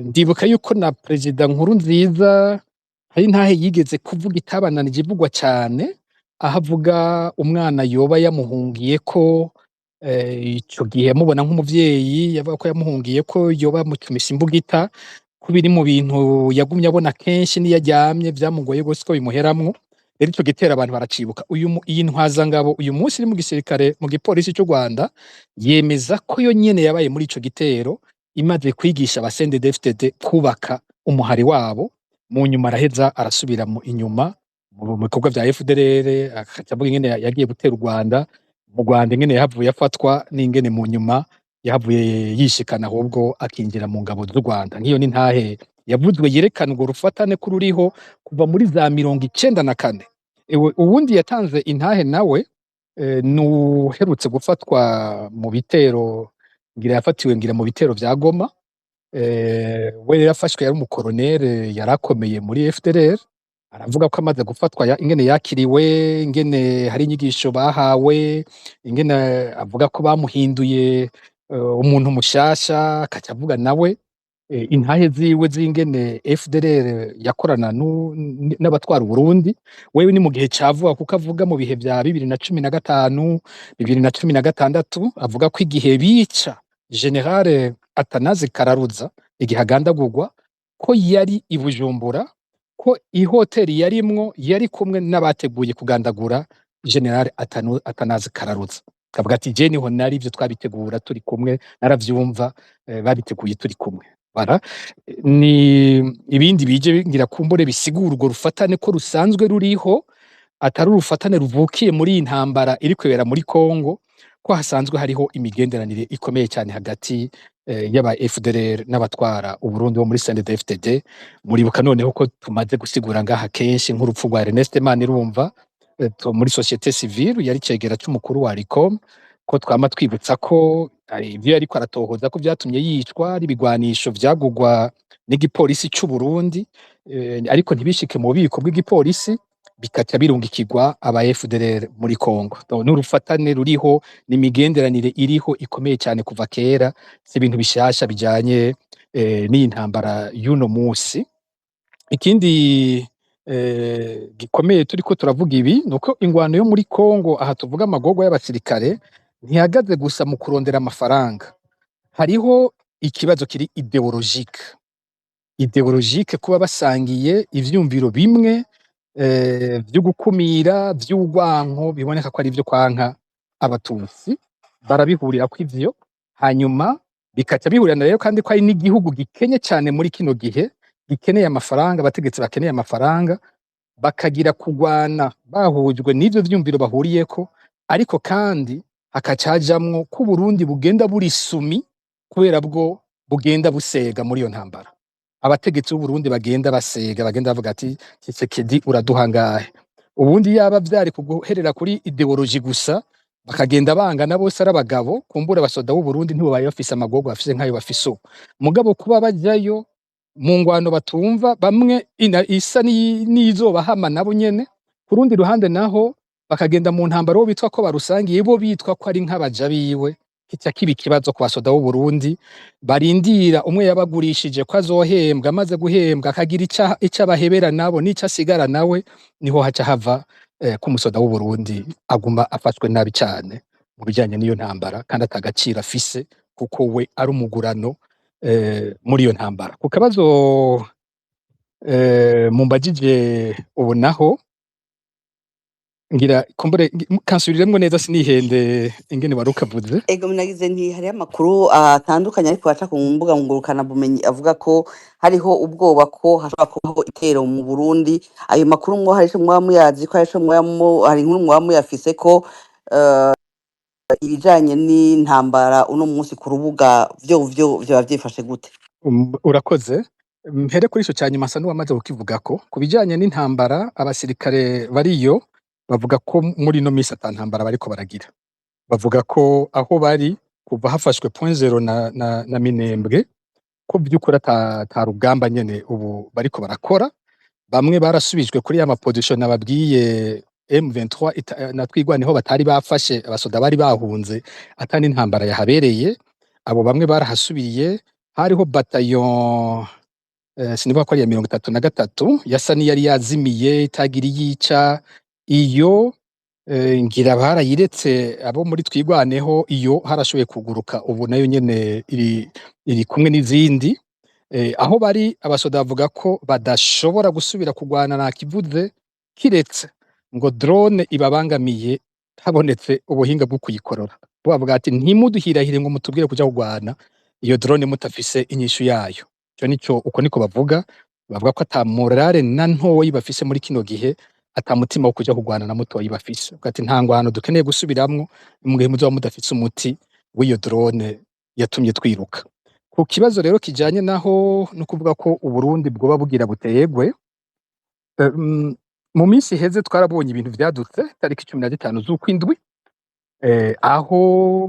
Ndibuka yuko na Perezida Nkurunziza hari intahe yigeze kuvuga itabandanije ivugwa cane, aho avuga umwana yoba yamuhungiyeko, ico gihe yamubona nk'umuvyeyi, yavuga ko yamuhungiyeko yoba yamucumise imbugita, ko biri mu bintu yagumye abona kenshi n'iyo aryamye vyamugoye gose ko bimuheramwo. Rero ico gitero abantu baracibuka. Iyi ntwazangabo uyu munsi iri mu gisirikare, mu gipolisi c'u Rwanda, yemeza ko yo nyene yabaye muri ico gitero, imaze kwigisha aba CNDD-FDD kubaka umuhari wabo. Mu nyuma araheza arasubira inyuma mu bikorwa vya FDLR, akaca avuga ingene yagiye gutera u Rwanda, mu Rwanda ingene yahavuye afatwa n'ingene mu nyuma yahavuye yishikana ahubwo akinjira mu ngabo z'u Rwanda. Nk'iyo ni ntahe yavuzwe yerekana urwo rufatane ko ruriho kuva muri za 94. Ewe, uwundi yatanze intahe nawe nuherutse gufatwa mu bitero, ngira yafatiwe ngira mu bitero vya Goma. We rero yafashwe yari umukoronere, yarakomeye muri FDLR. Aravuga ko amaze gufatwa ingene yakiriwe, ingene hari inyigisho bahawe, ingene avuga ko bamuhinduye umuntu mushasha. Akaca avuga nawe intahe ziwe z'ingene FDLR yakorana n'abatwara Uburundi. Wewe ni mu gihe ca vuba, kuko avuga mu bihe vya 2015, 2016, avuga ko igihe bica generale Atanaze Kararuza igihe agandagurwa, ko yari i Bujumbura, ko ihoteli yarimwo yari kumwe n'abateguye kugandagura General Atanaze Kararuza. Kavuga ati: "Je niho nari, ivyo twabitegura turi kumwe, naravyumva, babiteguye turi kumwe." Bara ni ibindi bije ngira kumbure bisigura urwo rufatane ko rusanzwe ruriho, atari urufatane ruvukiye muri iyi ntambara iri kwibera muri Congo, ko hasanzwe hariho imigenderanire ikomeye cyane hagati y'aba FDLR n'abatwara Uburundi bo muri CNDD-FDD. Muribuka noneho ko tumaze gusigura ngaha kenshi nk'urupfu rwa Ernest Manirumva, muri société civile, yari cegera c'umukuru wa RICOM, ko twama twibutsa ko ivyo yariko aratohoza ko vyatumye yicwa ari ibigwanisho vyagurwa n'igipolisi c'u Burundi, ariko ntibishike mu bubiko bw'igipolisi, bikaca birungikirwa aba FDLR muri Congo. Donc n'urufatane ruriho, n'imigenderanire iriho ikomeye cyane kuva kera, si ibintu bishasha bijanye n'iyi ntambara y'uno musi. Ikindi gikomeye turiko turavuga ibi, nuko ingwano yo muri Congo, aha tuvuga amagorwa y'abasirikare, ntihagaze gusa mu kurondera amafaranga. Hariho ikibazo kiri idéologique, idéologique, kuba basangiye ivyumviro bimwe vyo gukumira, vy'urwanko, biboneka ko ari ivyo kwanka abatutsi, barabihurirako ivyo. Hanyuma bikaca bihurirana rero kandi ko ari n'igihugu gikenye cane muri kino gihe, gikeneye amafaranga, abategetsi bakeneye amafaranga, bakagira kugwana bahujwe n'ivyo vyumviro bahuriyeko. Ariko kandi hakaca hajamwo ko Uburundi bugenda buri soumis, kubera bwo bugenda busega muri iyo ntambara. Abategetsi b'Uburundi bagenda basega, bagenda bavuga ati: "Tshisekedi, uraduha ngahe?" Ubundi yaba vyari kuguherera kuri idéologie gusa, bakagenda bangana bose ari abagabo, kumbura abasoda b'Uburundi ntibobaye bafise amagorwa bafise nk'ayo bafise ubu. Mugabo kuba bajayo mu ngwano batumva bamwe isa n'iyizobahama nabo nyene, ku rundi ruhande naho bakagenda mu ntambara bo bitwa ko barusangiye, bo bitwa ko ari nk'abaja biwe, kica kiba ikibazo ku basoda b'Uburundi barindira umwe yabagurishije ko azohembwa, amaze guhembwa akagira ico abahebera nabo n'ico asigara nawe. Niho haca hava ko umusoda w'Uburundi aguma afashwe nabi cane mu bijanye n'iyo ntambara, kandi atagaciro afise kuko we ari umugurano muri iyo ntambara. Ku kabazo mumbajije ubu naho, ngira kumbure kansubiriremwo neza, sinihende ingene wari ukavuze. Ego, nagize nti hariho amakuru atandukanye ariko aca ku mbuga ngurukanabumenyi avuga ko hariho ubwoba ko hashobora kubaho itero mu Burundi. Ayo makuru mwo hari ico mwaba muyazi ko hari ico mwaba hari inkuru mwaba muyafise ko ibijanye n'intambara uno munsi ku rubuga vyo vyoba vyifashe gute? Urakoze. Mpere kuri ico ca nyuma, nsa n'uwamaze kukivugako. Ku bijanye n'intambara, abasirikare bariyo bavuga ko muri ino misi ata ntambara bariko baragira. Bavuga ko aho bari kuva hafashwe Point Zero na Minembwe, ko vy'ukuri ata rugamba nyene ubu bariko barakora. Bamwe barasubijwe kuri ya ma position nababwiye M23 na Twigwaneho batari bafashe, abasoda bari bahunze ata n'intambara yahabereye. Abo bamwe barahasubiye. Hariho bataillon, sinibuka ko ari iya 33, yasa n'iyari yazimiye, itagira iyica iyo, ngira barayiretse abo muri Twigwaneho. Iyo harashoboye kuguruka, ubu nayo nyene iri kumwe n'izindi. Aho bari, abasoda bavuga ko badashobora gusubira kugwana nakivuze, kiretse ngo drone ibabangamiye, habonetse ubuhinga bwo kuyikorora. Bo bavuga ati: "Ntimuduhirahire ngo mutubwire kuja kugwana iyo drone mutafise inyishu yayo." Ico nico, uko niko bavuga. Bavuga ko ata morale na ntoyi bafise muri kino gihe, ata mutima wo kuja kugwana na mutoyi bafise. Bavuga ati: "Nta ngwano dukeneye gusubiramwo mu gihe muzoba mudafise umuti w'iyo drone yatumye twiruka." Ku kibazo rero kijanye naho no kuvuga ko Uburundi bwoba bugira butegwe, mu minsi iheze twarabonye ibintu vyadutse tariki 15 z'ukwindwi, aho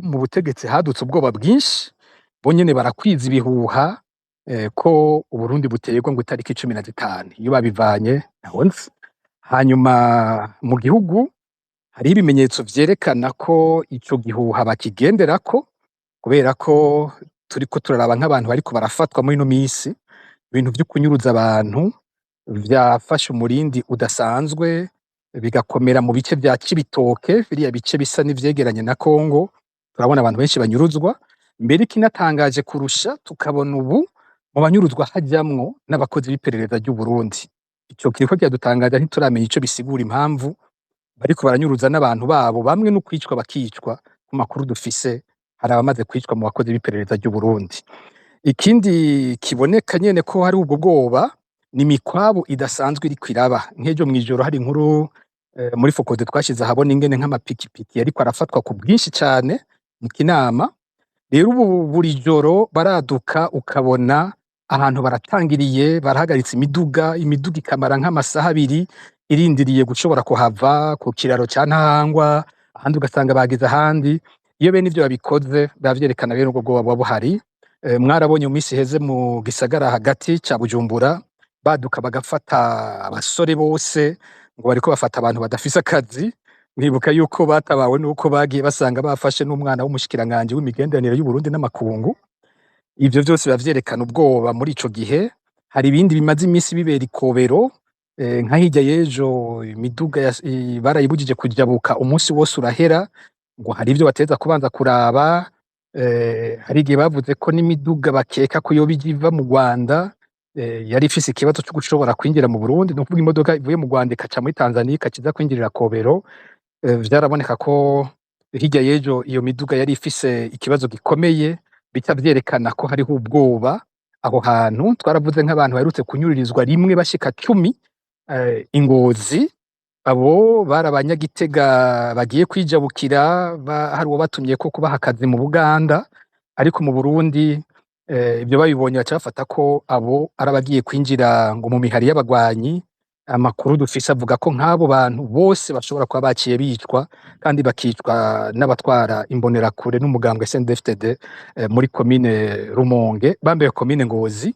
mu butegetsi hadutse ubwoba bwinshi, bo nyene barakwiza ibihuha ko Uburundi butegwa ngo itariki 15. Iyo babivanye ntaho nzi. Hanyuma mu gihugu hariho ibimenyetso vyerekana ko ico gihuha bakigenderako, kubera ko turiko turaraba nk'abantu bariko barafatwa muri ino misi. Ibintu vyo kunyuruza abantu vyafashe umurindi udasanzwe, bigakomera mu bice vya Cibitoke, biriya bice bisa n'ivyegeranye na Congo. Turabona abantu benshi banyuruzwa. Mbere ikinatangaje kurusha, tukabona ubu mu banyuruzwa hajamwo n'abakozi b'iperereza ry'u Burundi. Ico kiriko kiradutangaza, ntituramenya ico bisigura, impamvu bariko baranyuruza n'abantu babo, bamwe no kwicwa bakicwa. Ku makuru dufise, hari abamaze kwicwa mu bakozi b'iperereza ry'u Burundi. Ikindi kiboneka nyene ko hari ubwo bwoba ni imikwabu idasanzwe iriko iraba. Nk'ejo mw'ijoro hari inkuru muri FOCODE twashize ahabona, ingene nk'amapikipiki yariko arafatwa ku bwinshi cane mu Kinama. Rero ubu buri joro baraduka, ukabona ahantu baratangiriye, barahagaritse imiduga, imiduga ikamara nk'amasaha 2 irindiriye gushobora kuhava ku kiraro ca Ntahangwa, ahandi ugasanga bagize ahandi. Iyo bene ivyo babikoze, biba vyerekana bene ubwo bwoba buba buhari. Mwarabonye mu misi iheze mu gisagara hagati ca Bujumbura baduka bagafata abasore bose, ngo bariko bafata abantu badafise akazi. Mwibuka yuko batabawe nuko bagiye basanga bafashe n'umwana w'umushikiranganji w'imigenderanire y'Uburundi n'amakungu. Ivyo vyose biba vyerekana ubwoba muri ico gihe. Hari ibindi bimaze imisi bibera ikobero, nka hirya y'ejo imiduga barayibujije kujabuka, umunsi wose urahera, ngo hari ivyo bateza kubanza kuraba. Hari igihe bavuze ko n'imiduga bakeka ko yoba ija iva mu Rwanda yari ifise ikibazo co gushobora kwinjira mu Burundi, ni ukuvuga imodoka ivuye mu Rwanda ikaca muri Tanzania ikaca iza kwinjirira Kobero. Vyaraboneka ko hirya y'ejo iyo miduga yari ifise ikibazo gikomeye, bica vyerekana ko hariho ubwoba aho hantu. Twaravuze nk'abantu baherutse kunyururizwa rimwe bashika 10 i Ngozi. Abo bari abanyagitega bagiye kwijabukira, hari uwabatumye ko kubaha akazi mu Buganda, ariko mu Burundi ibyo babibonye baca bafata ko abo ari abagiye kwinjira ngo mu mihari y'abagwanyi. Amakuru dufise avuga ko nk'abo bantu bose bashobora kuba baciye bicwa, kandi bakicwa n'abatwara imbonerakure n'umugambwe CNDD-FDD muri komine Rumonge, bambaye komine Ngozi.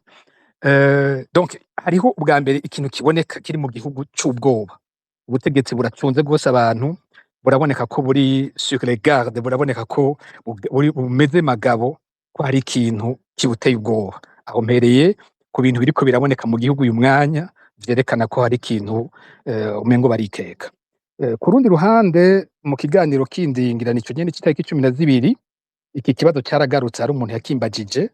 Donc hariho ubwa mbere ikintu kiboneka kiri mu gihugu c'ubwoba. Ubutegetsi buracunze rwose abantu, buraboneka ko buri sur les gardes, buraboneka ko bumeze magabo, ko hari ikintu kibuteye ubwoba. Aho mpereye ku bintu biriko biraboneka mu gihugu uyu mwanya vyerekana ko hari ikintu umengo barikeka. Ku rundi ruhande, mu kiganiro kindi, ngira nico nyene c'itariki 12, iki kibazo caragarutse, hari umuntu yakimbajije,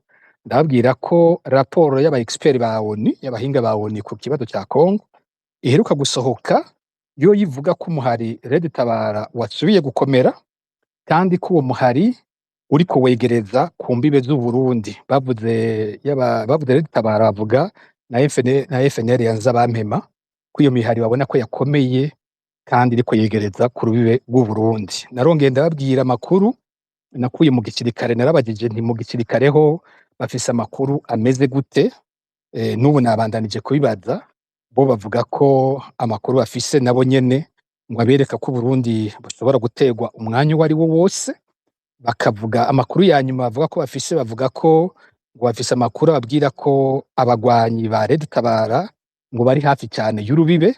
ndababwira ko raporo y'aba expert ba ONU, y'abahinga ba ONU ku kibazo ca Congo iheruka gusohoka, yo yivuga ko umuhari Red Tabara wasubiye gukomera, kandi ko uwo muhari uriko wegereza ku mbibe z'u Burundi. Bavuze yaba bavuze Red Tabara, bavuga na FN, na FNL ya Nzabampema, ko iyo mihari babona ko yakomeye kandi iriko yegereza ku rubibe rw'u Burundi. Narongeye ndababwira amakuru nakuye mu gisirikare. Narabajije nti mu gisirikare ho bafise amakuru ameze gute? N'ubu nabandanije kubibaza. Bo bavuga ko amakuru bafise nabo nyene ngo abereka ko Uburundi bushobora guterwa umwanya uwo ari wo wose. Bakavuga amakuru ya nyuma bavuga ko bafise, bavuga ko ngo bafise amakuru ababwira ko abagwanyi ba Red Tabara ngo bari hafi cyane y'urubibe.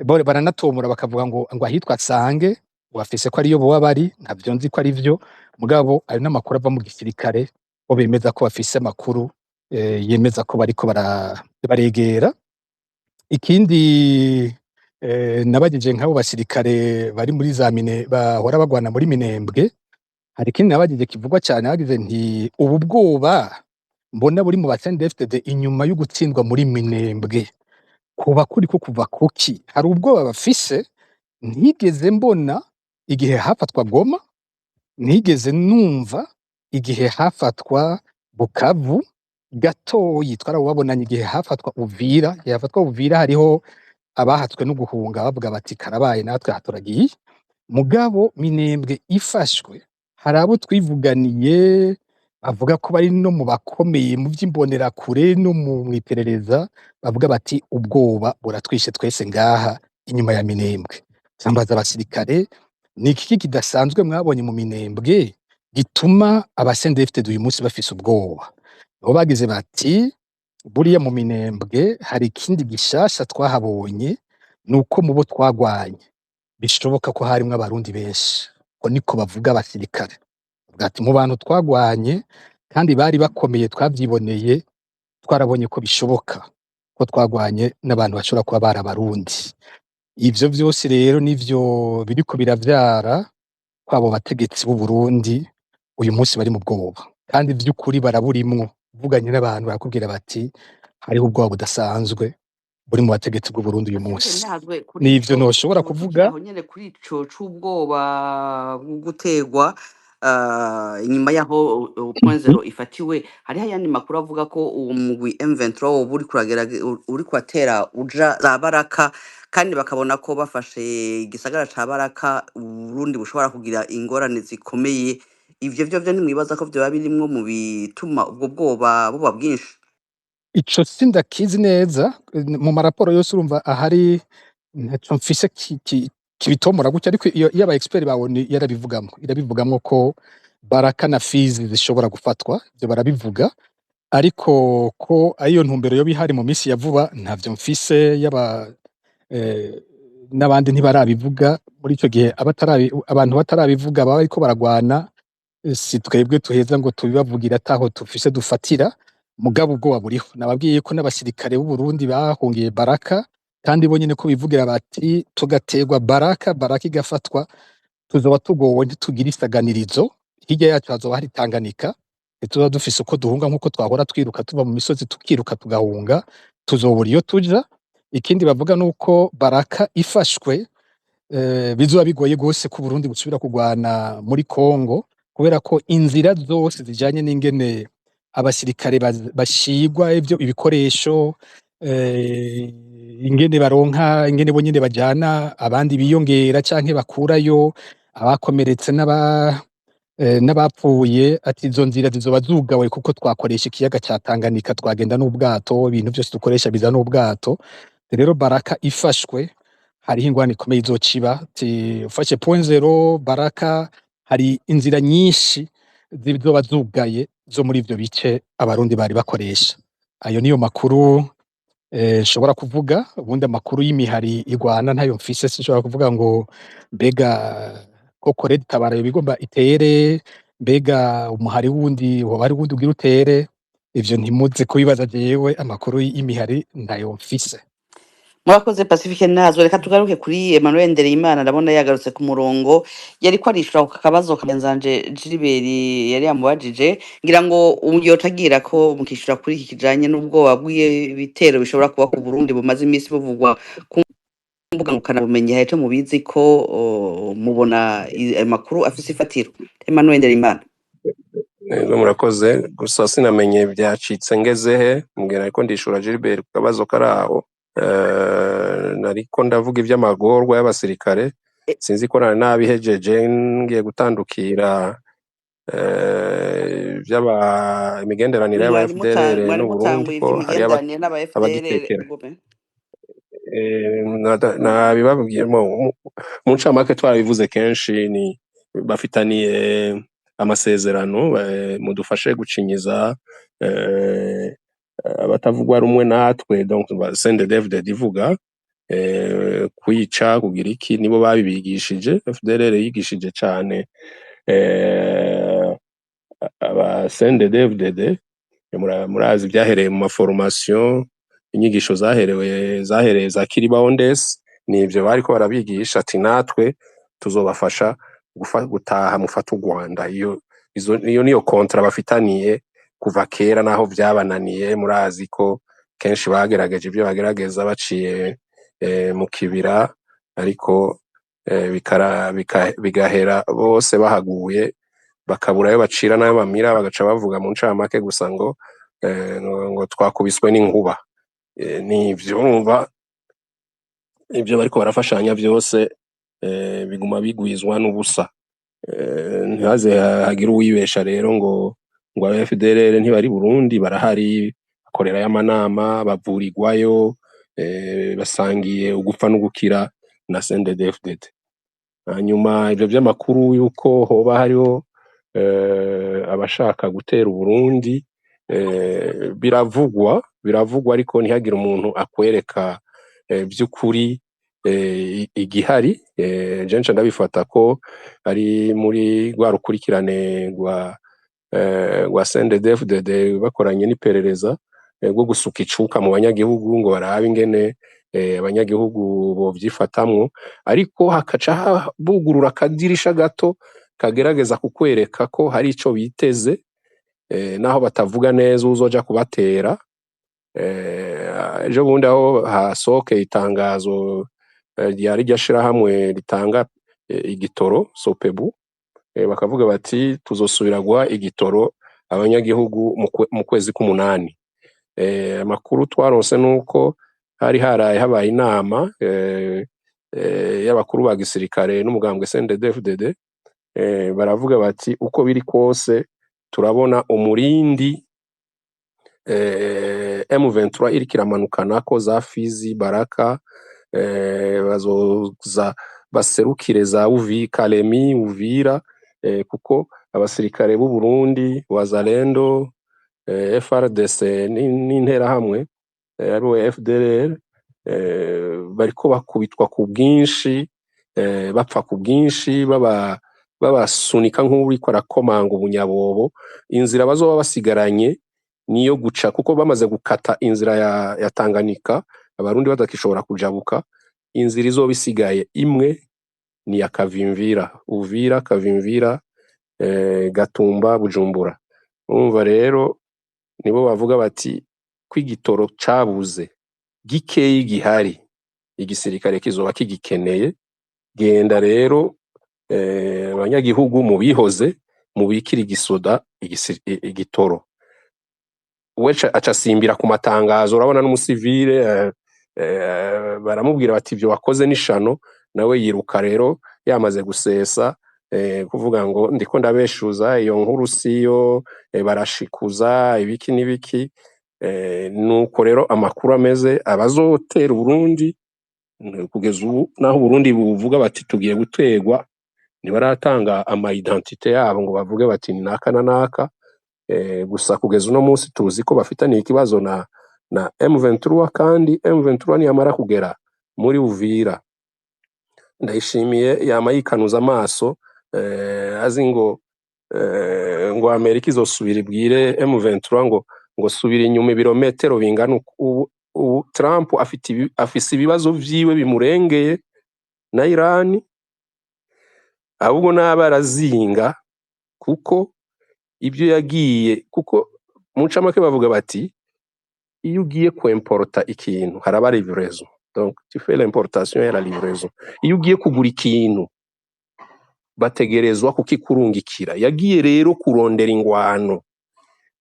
Bo baranatomora, bakavuga ngo ahitwa Sange, ngo bafise ko ariyo boba bari. Ntavyo nzi ko ari vyo, mugabo ayo n'amakuru ava mu gisirikare, bo bemeza ko bafise amakuru yemeza ko bariko baregera. Ikindi nabajije nk'abo basirikare bari muri za mine bahora bagwana muri Minembwe, hari ikindi nabajije kivugwa cyane. Bagize nti ubu bwoba mbona buri mu ba CNDD-FDD inyuma yo gutsindwa muri Minembwe kuba kuriko kuva kuki? Hari ubwoba bafise ntigeze mbona igihe hafatwa Goma, ntigeze numva igihe hafatwa Bukavu, gatoyi twarabubabonanye igihe hafatwa Uvira. Igihe hafatwa Uvira hariho abahatswe no guhunga, bavuga bati karabaye, natwe haturagiye. Mugabo Minembwe ifashwe, hari abo twivuganiye bavuga ko bari no mu bakomeye mu vy'imbonerakure no mu mw'iperereza, bavuga bati ubwoba buratwishe twese ngaha inyuma ya Minembwe. Cambaza abasirikare: ni iki kidasanzwe mwabonye mu Minembwe gituma aba CNDD-FDD uyu munsi bafise ubwoba? Nabo bagize bati buriya mu Minembwe hari ikindi gishasha twahabonye, nuko mu bo twagwanye bishoboka ko harimwo Abarundi benshi. Ko niko bavuga abasirikare. Bavuga ati mu bantu twagwanye kandi bari bakomeye, twavyiboneye, twarabonye ko bishoboka ko twagwanye n'abantu bashobora kuba bari Abarundi. Ivyo vyose rero nivyo biriko biravyara kw'abo bategetsi b'u Burundi uyu munsi bari mu bwoba. Kandi vy'ukuri baraburimwo. Uvuganye n'abantu barakubwira bati hariho ubwoba budasanzwe buri mu bategetsi bw'u Burundi uyu Pacifique munsi. Ntazwe kuri Nivyo ico noshobora tukiri kuvuga. aho nyene kuri ico c'ubwoba bwo gutegwa inyuma yaho Point Zero ifatiwe, hariho ayandi makuru avuga ko uwo mugwi M23 woba uriko uriko uratera uja za Baraka, kandi bakabona ko bafashe igisagara ca Baraka Uburundi bushobora kugira ingorane zikomeye. Ivyo vyo ntimwibaza ko vyoba birimwo mu bituma ubwo bwoba buba bwinshi? Ico sindakizi neza, mu maraporo yose urumva ahari ntaco mfise kibitomora gutya, ariko iyo aba expert ba ONU yarabivugamwo, irabivugamwo ko Baraka na Fizi zishobora gufatwa, ivyo barabivuga, ariko ko ariyo ntumbero yoba ihari mu misi ya vuba ntavyo mfise, yaba n'abandi ntibarabivuga. Muri ico gihe abantu batarabivuga baba bariko baragwana, si twebwe tuheza ngo tubibavugira ataho tufise dufatira, mugabo ubwoba buriho. Nababwiye ko n'abasirikare b'u Burundi bahungiye Baraka, kandi bo nyene ko bivugira bati tugaterwa Baraka, Baraka igafatwa, tuzoba tugowe, ntitugira isaganirizo, hirya yacu hazoba hari Tanganyika, ntituzoba dufise uko duhunga nkuko twahora twiruka tuva mu misozi tukiruka tugahunga, tuzobura iyo tuja. Ikindi bavuga nuko Baraka ifashwe, bizoba bigoye gose ko Uburundi busubira kugwana muri Congo, kubera ko inzira zose zijanye n'ingene abasirikare bashigwa ivyo ibikoresho, ingene baronka, ingene bo nyene bajana abandi biyongera canke bakurayo abakomeretse n'abapfuye, ati izo nzira zizoba zugawe kuko twakoresha ikiyaga ca Tanganyika, twagenda n'ubwato, ibintu vyose dukoresha biza n'ubwato. Rero Baraka ifashwe hariho ingorane ikomeye izociba. Ati ufashe Point Zero, Baraka, hari inzira nyinshi zizoba zugaye zo muri ivyo bice Abarundi bari bakoresha. Ayo niyo makuru nshobora kuvuga. Ubundi amakuru y'imihari igwana ntayo mfise, sinshobora kuvuga ngo mbega koko Red Tabara yoba igomba itere, mbega umuhari wundi woba ari wundi ugira utere, ivyo ntimuze kubibaza jewe, amakuru y'imihari ntayo mfise. Murakoze Pacifique Ntazwe. Reka tugaruke kuri Emmanuel Ndereyimana, ndabona yagarutse ku murongo, yariko arishura ku kabazo kagenzanje Gilbert yari yamubajije, ngira ngo yotagira ko mukishura kuri iki kijanye n'ubwoba bw'ibitero bishobora kuba ku Burundi bumaze iminsi buvugwa ku mbuga ngurukanabumenyi. Hari ico mubizi ko mubona ayo makuru afise ifatiro? Emmanuel Ndereyimana. Ego, murakoze. Gusa sinamenye byacitse ngeze he mbwira, ariko ndishura Gilbert ku kabazo kari aho. Nariko ndavuga ivy'amagorwa y'abasirikare, sinzi ko nari nabihejeje ngiye gutandukira vy'aba imigenderanire y'aba Mwari FDLR mwari n'Uburundi mutanguye ko hari ivy'imigenderanire n'aba FDLR abagitekera. Gome. Nabibabwiye mu ncamake, twarabivuze kenshi, ni bafitaniye amasezerano, mudufashe gucinyiza abatavugwa rumwe natwe, donc CNDD-FDD ivuga kwica kugira iki, nibo babibigishije. FDLR yigishije cane aba CNDD-FDD. Murazi byahereye mu maformation, inyigisho zahereye za Kiribaondes, nivyo bariko barabigisha ati natwe tuzobafasha gutaha mufate u Rwanda. Iyo niyo contrat bafitaniye kuva kera, naho vyabananiye. Murazi ko kenshi bagerageje ibyo bagerageza baciye mu kibira, ariko bigahera bose bahaguye, bakabura ayo bacira n'ayo bamira, bagaca bavuga mu ncamake gusa ngo twakubiswe n'inkuba. Nivyo urumva ibyo bariko barafashanya vyose biguma bigwizwa n'ubusa. Ntihaze hagire uwibesha rero ngo aba FDLR ntibari Burundi, barahari, bakorerayo amanama, bavurirwayo, basangiye ugupfa n'ugukira na CNDD-FDD. Hanyuma ivyo vy'amakuru yuko hoba hariho abashaka gutera Uburundi, biravugwa, ariko ntihagire umuntu akwereka vy'ukuri igihari. Je nca ndabifata ko ari muri rwa rukurikirane rwa CNDD-FDD bakoranye n'iperereza, rwo gusuka icuka mu banyagihugu ngo barabe ingene abanyagihugu bovyifatamwo, ariko hakaca bugurura akadirisha gato kagerageza kukwereka ko hari ico biteze. Naho batavuga neza uzoja kubatera. Ejo bundi aho hasohokeye itangazo ryari rya shirahamwe ritanga igitoro Sopebu, bakavuga bati tuzosubira guha igitoro abanyagihugu mu kwezi k'umunani. Amakuru twaronse nuko hari haraye habaye inama y'abakuru ba gisirikare n'umugambwe CNDD-FDD, baravuga bati uko biri kose turabona umurindi M23 iriko iramanukanako za Fizi, Baraka, bazoza baserukire za Kalemi, Uvira, kuko abasirikare b'u Burundi, Wazalendo, FARDC n'interahamwe ariwe FDLR, bariko bakubitwa ku bwinshi, bapfa ku bwinshi, babasunika nk'uwuriko arakomanga ubunyabobo. Inzira bazoba basigaranye niyo guca, kuko bamaze gukata inzira ya Tanganyika, abarundi badakishobora kujabuka. Inzira izoba isigaye imwe ni ya Kavimvira, Uvira, Kavimvira, Gatumba, Bujumbura. Urumva rero nibo bavuga bati ko igitoro cabuze gikeyi gihari, igisirikare kizoba kigikeneye. Genda rero abanyagihugu mubihoze, mubikire igisoda igitoro. We aca asimbira ku matangazo, urabona n'umusivile baramubwira bati ivyo wakoze n'ishano, nawe yiruka rero yamaze gusesa, kuvuga ngo ndiko ndabeshuza, iyo nkuru siyo, barashikuza ibiki n'ibiki. Nuko rero amakuru ameze, abazotera Uburundi kugeza ubu, naho Uburundi buvuga bati tugiye guterwa, ntibaratanga ama identité yabo ngo bavuge bati ni naka na naka. Gusa kugeza uno munsi tuzi ko bafitaniye ikibazo na M23, kandi M23 niyamara kugera muri Uvira, Ndayishimiye yama yikanuza amaso, azi ngo Amerika izosubira ibwire M23 ngo subira inyuma ibirometero bingana uku. Ubu Trump afise ibibazo vyiwe bimurengeye na Iran, ahubwo naba arazinga kuko ibyo yagiye, kuko mu ncamake bavuga bati iyo ugiye kwemporta ikintu haraba livraison, donc tu fais l'importation et la livraison. Iyo ugiye kugura ikintu bategerezwa kukikurungikira. Yagiye rero kurondera ingwano.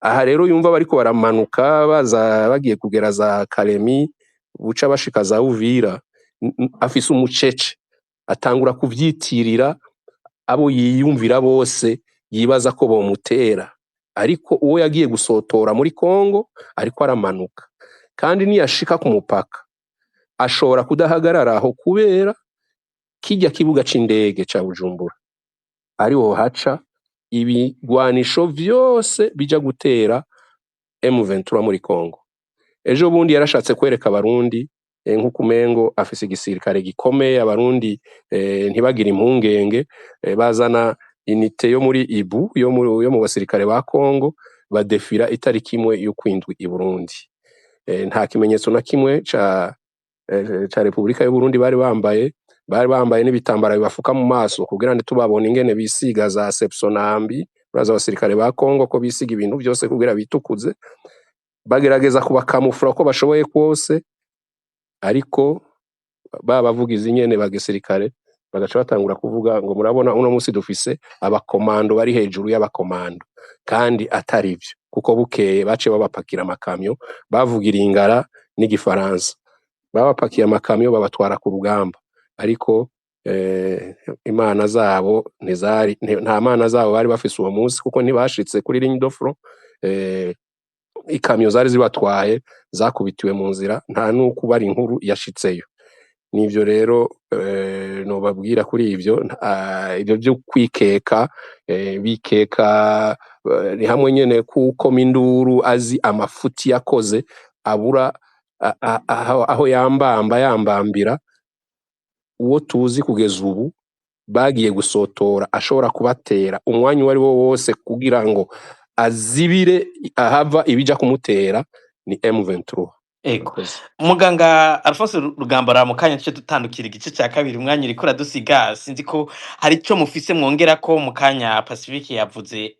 Aha rero yumva bariko baramanuka baza bagiye kugera za Kalemi, buca bashika za Uvira, afise umucece, atangura kuvyitirira abo yiyumvira bose yibaza ko bomutera. Ariko uwo yagiye gusotora muri Kongo ariko aramanuka, kandi niyashika ku mupaka ashobora kudahagarara aho, kubera kirya kibuga c'indege ca Bujumbura ariho haca ibigwanisho vyose bija gutera M23 muri Kongo. Ejo bundi yarashatse kwereka abarundi nk'uko umengo afise igisirikare gikomeye, abarundi ntibagire impungenge, bazana unité yo muri Ibu yo mu basirikare ba Kongo, badefira itariki 1 y'ukwindwi i Burundi. Nta kimenyetso na kimwe ca Repubulika y'u Burundi bari bambaye, bari bambaye n'ibitambara bibafuka mu maso kugira ntitubabone ingene bisiga za Sepsonambi. Urazi abasirikare ba Kongo ko bisiga ibintu vyose kugira bitukuze. Bagerageza kubakamufura uko bashoboye kose, ariko ba bavugizi nyene ba gisirikare bagaca batangura kuvuga ngo murabona uno musi dufise abakomando bari hejuru y'abakomando, kandi atari vyo, kuko bukeye baciye babapakira amakamyo, bavuga iringara n'igifaransa, babapakiye amakamyo babatwara ku rugamba. Ariko imana zabo ntizari, nta mana zabo bari bafise uwo munsi, kuko ntibashitse kuri ligne de front. Ikamyo zari zibatwaye zakubitiwe mu nzira, nta n'ukubara inkuru yashitseyo. Nivyo rero nobabwira kuri ivyo. Ivyo vyo kwikeka, bikeka, ni hamwe nyene kukoma induru azi amafuti yakoze, abura aho yambamba yambambira. Uwo tuzi kugeza ubu bagiye gusotora ashobora kubatera umwanya uwo ari wo wose kugira ngo azibire ahava ibija kumutera ni M23. Ego. Murakoze. Muganga Alphonse Rugambara, mu kanya tuce dutandukira igice cya kabiri, umwanya uriko uradusiga. Sinzi ko hari ico mufise mwongera ko mu kanya. Pacifique yavuze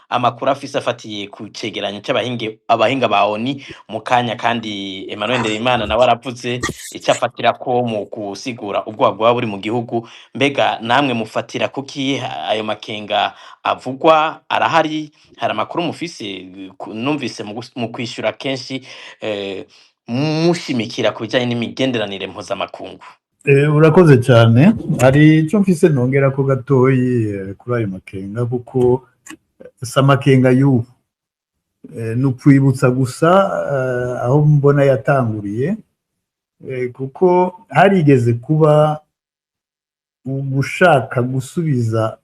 amakuru afise afatiye ku cegeranyo c'abahinge abahinga ba ONU mu kanya, kandi Emmanuel Nderimana nawe aravuze icyo afatira ko mu gusigura ubwoba bwaba buri mu gihugu. Mbega namwe mufatira kuki ayo makenga avugwa arahari? Hari amakuru mufise? Numvise mu kwishura kenshi mushimikira ku bijyanye n'imigenderanire mpuzamakungu. Urakoze cyane. Hari icyo mfise nongera ko gatoyi kuri ayo makenga, kuko si amakenga y'ubu. Ni ukwibutsa gusa aho mbona yatanguriye, kuko harigeze kuba ugushaka gusubiza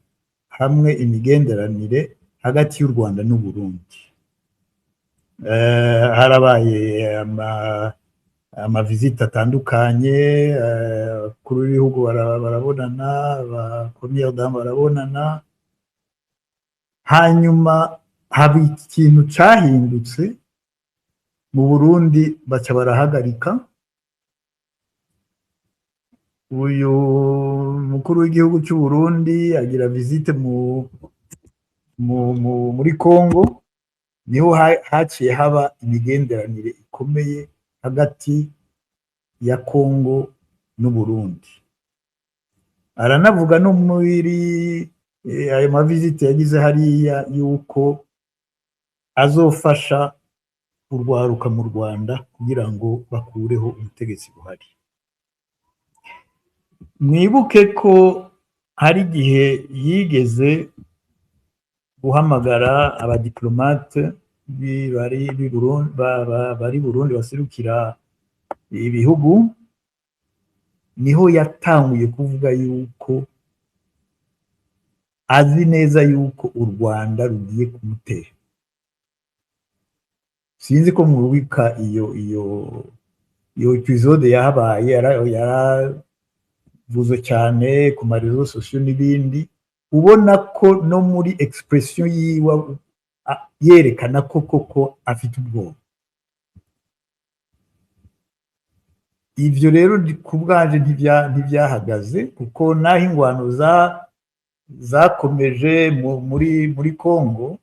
hamwe imigenderanire hagati y'u Rwanda n'u Burundi. Harabaye amavizite atandukanye, abakuru b'ibihugu barabonana, ba première dame barabonana. Hanyuma haba ikintu cahindutse mu Burundi, baca barahagarika. Uyu mukuru w'igihugu cy'u Burundi agira visite muri Congo, niho haciye haba imigenderanire ikomeye hagati ya Congo n'u Burundi. Aranavuga no muri ayo mavizite yagize hariya yuko azofasha urwaruka mu Rwanda kugira ngo bakureho ubutegetsi buhari. Mwibuke ko hari igihe yigeze guhamagara abadiplomate bari Burundi baserukira ibihugu, niho yatanguye kuvuga yuko azi neza yuko u Rwanda rugiye kumutera. Sinzi ko mubika iyo épisode yahabaye, yaravuzwe cyane ku ma réseaux sociaux n'ibindi, ubona ko no muri expression yiwe yerekana ko koko afite ubwoba. Ivyo rero ku bwanje ntibyahagaze, kuko naho ingwano zakomeje muri Congo,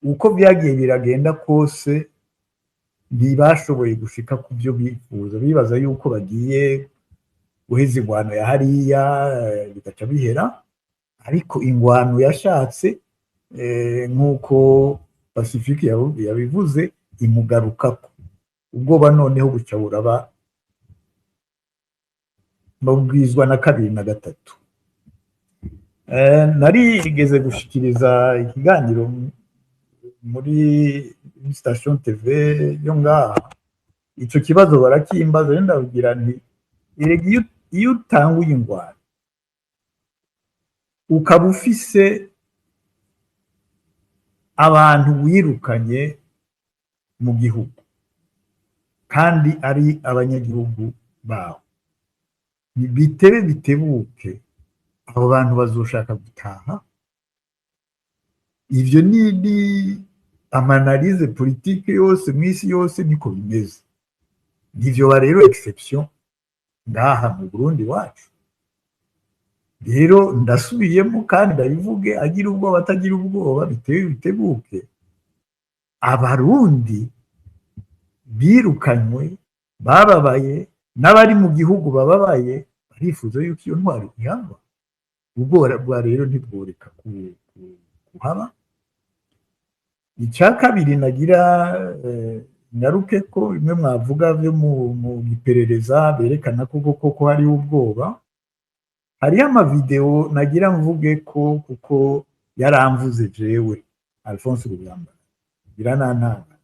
uko byagiye biragenda kose ntibashoboye gushika ku byo bifuza. Bibaza yuko bagiye guheza ingwano ya hariya bigaca bihera, ariko ingwano yashatse, nk'uko Pacifique yabivuze, imugarukako. Ubwoba noneho buca buraba babwizwa na kabiri na gatatu. Narigeze gushikiriza ikiganiro muri station TV yo ngaha, ico kibazo barakimbaza, rero ndababwira nti: "Erega iyo utanguye ingwano ukaba ufise abantu wirukanye mu gihugu kandi ari abanyagihugu bawe, bitebe bitebuke abo bantu bazoshaka gutaha." Ivyo ni ama analyse politique yose mw'isi yose niko bimeze. Ntivyoba rero exception ngaha mu Burundi wacu. Rero ndasubiyemo kandi ndabivuge, agira ubwoba atagira ubwoba, bitebe bitebuke Abarundi birukanywe bababaye n'abari mu gihugu bababaye barifuza yuko iyo ntwaro ihava. Ubwoba rero ntibworeka kuhaba. Icya kabiri nagira ngaruke ko bimwe mwavuga byo mu giperereza berekana ko koko hariho ubwoba, hariho amavideo nagira mvuge ko kuko yaramvuze jewe Alphonse Rugamba biranantangaza.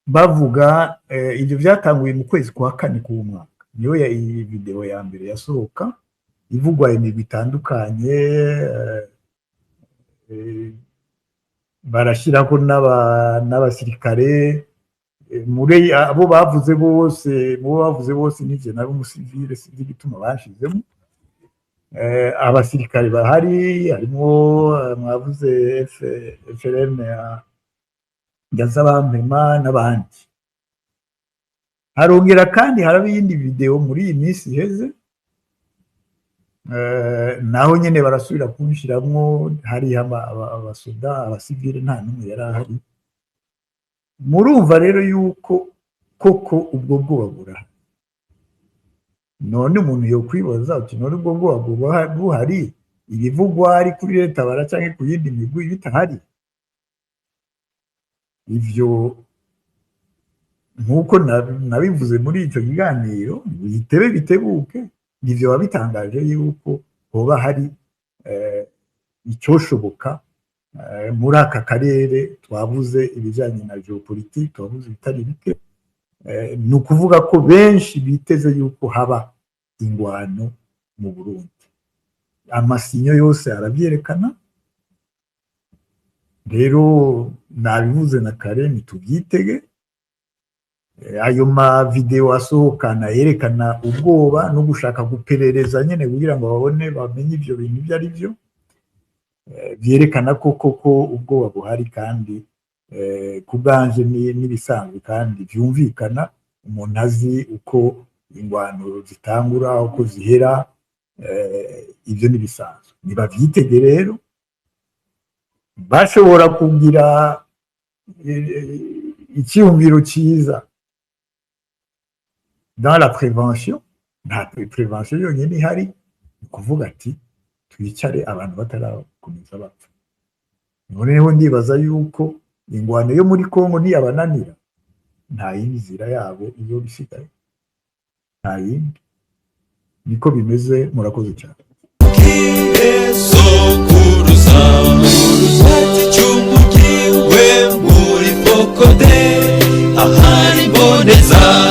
Bavuga ibyo byatanguye mu kwezi kwa kane k'uwo mwaka, niyo iyi video ya mbere yasohoka ivugwa imigwi itandukanye, barashyiraho n'abasirikare muri abo bavuze bose. Mu bo bavuze bose nivyo nari umusivile, sinzi igituma banshizemo. Abasirikare bahari harimo mwavuze FRN ya Ngazabampema n'abandi. Harongera kandi haraba iyindi video muri iyi minsi iheze, naho nyene barasubira kunshiramwo. Hariho abasoda, abasivile nta n'umwe yari ahari. Murumva rero yuko koko ubwo bwoba burahari. None umuntu yokwibaza uti: "None ubwo bwoba buba buhari, ibivugwa ari kuri leta bara canke ku yindi migwi bitahari?" Ivyo nk'uko nabivuze muri ico kiganiro, bitebe bitebuke nivyo biba bitangaje yuko hoba hari icyoshoboka muri aka karere. Twavuze ibijanye na géopolitique, twavuze ibitari bike. Ni ukuvuga ko benshi biteze yuko haba ingwano mu Burundi. Ama signaux yose arabyerekana. Rero nabivuze na kare, ntitubyitege. Ayo ma vidéo asohokana yerekana ubwoba no gushaka guperereza nyene kugira ngo babone, bamenye ivyo bintu ibyo ari byo, byerekana ko koko ubwoba buhari. Kandi ku bwanje n'ibisanzwe kandi vyumvikana, umuntu azi uko ingwano zitangura, uko zihera, ibyo n'ibisanzwe. Nibavyitege rero. Bashobora kugira icyiyumviro cyiza dans la prévention. Nta prévention yonyine ihari, ni ukuvuga ati: "Twicare abantu batarakomeza bapfa." Noneho ndibaza yuko ingwano yo muri Kongo niyabananira, nta yindi nzira yabo izoba isigaye, nta yindi. Niko bimeze. Murakoze cyane.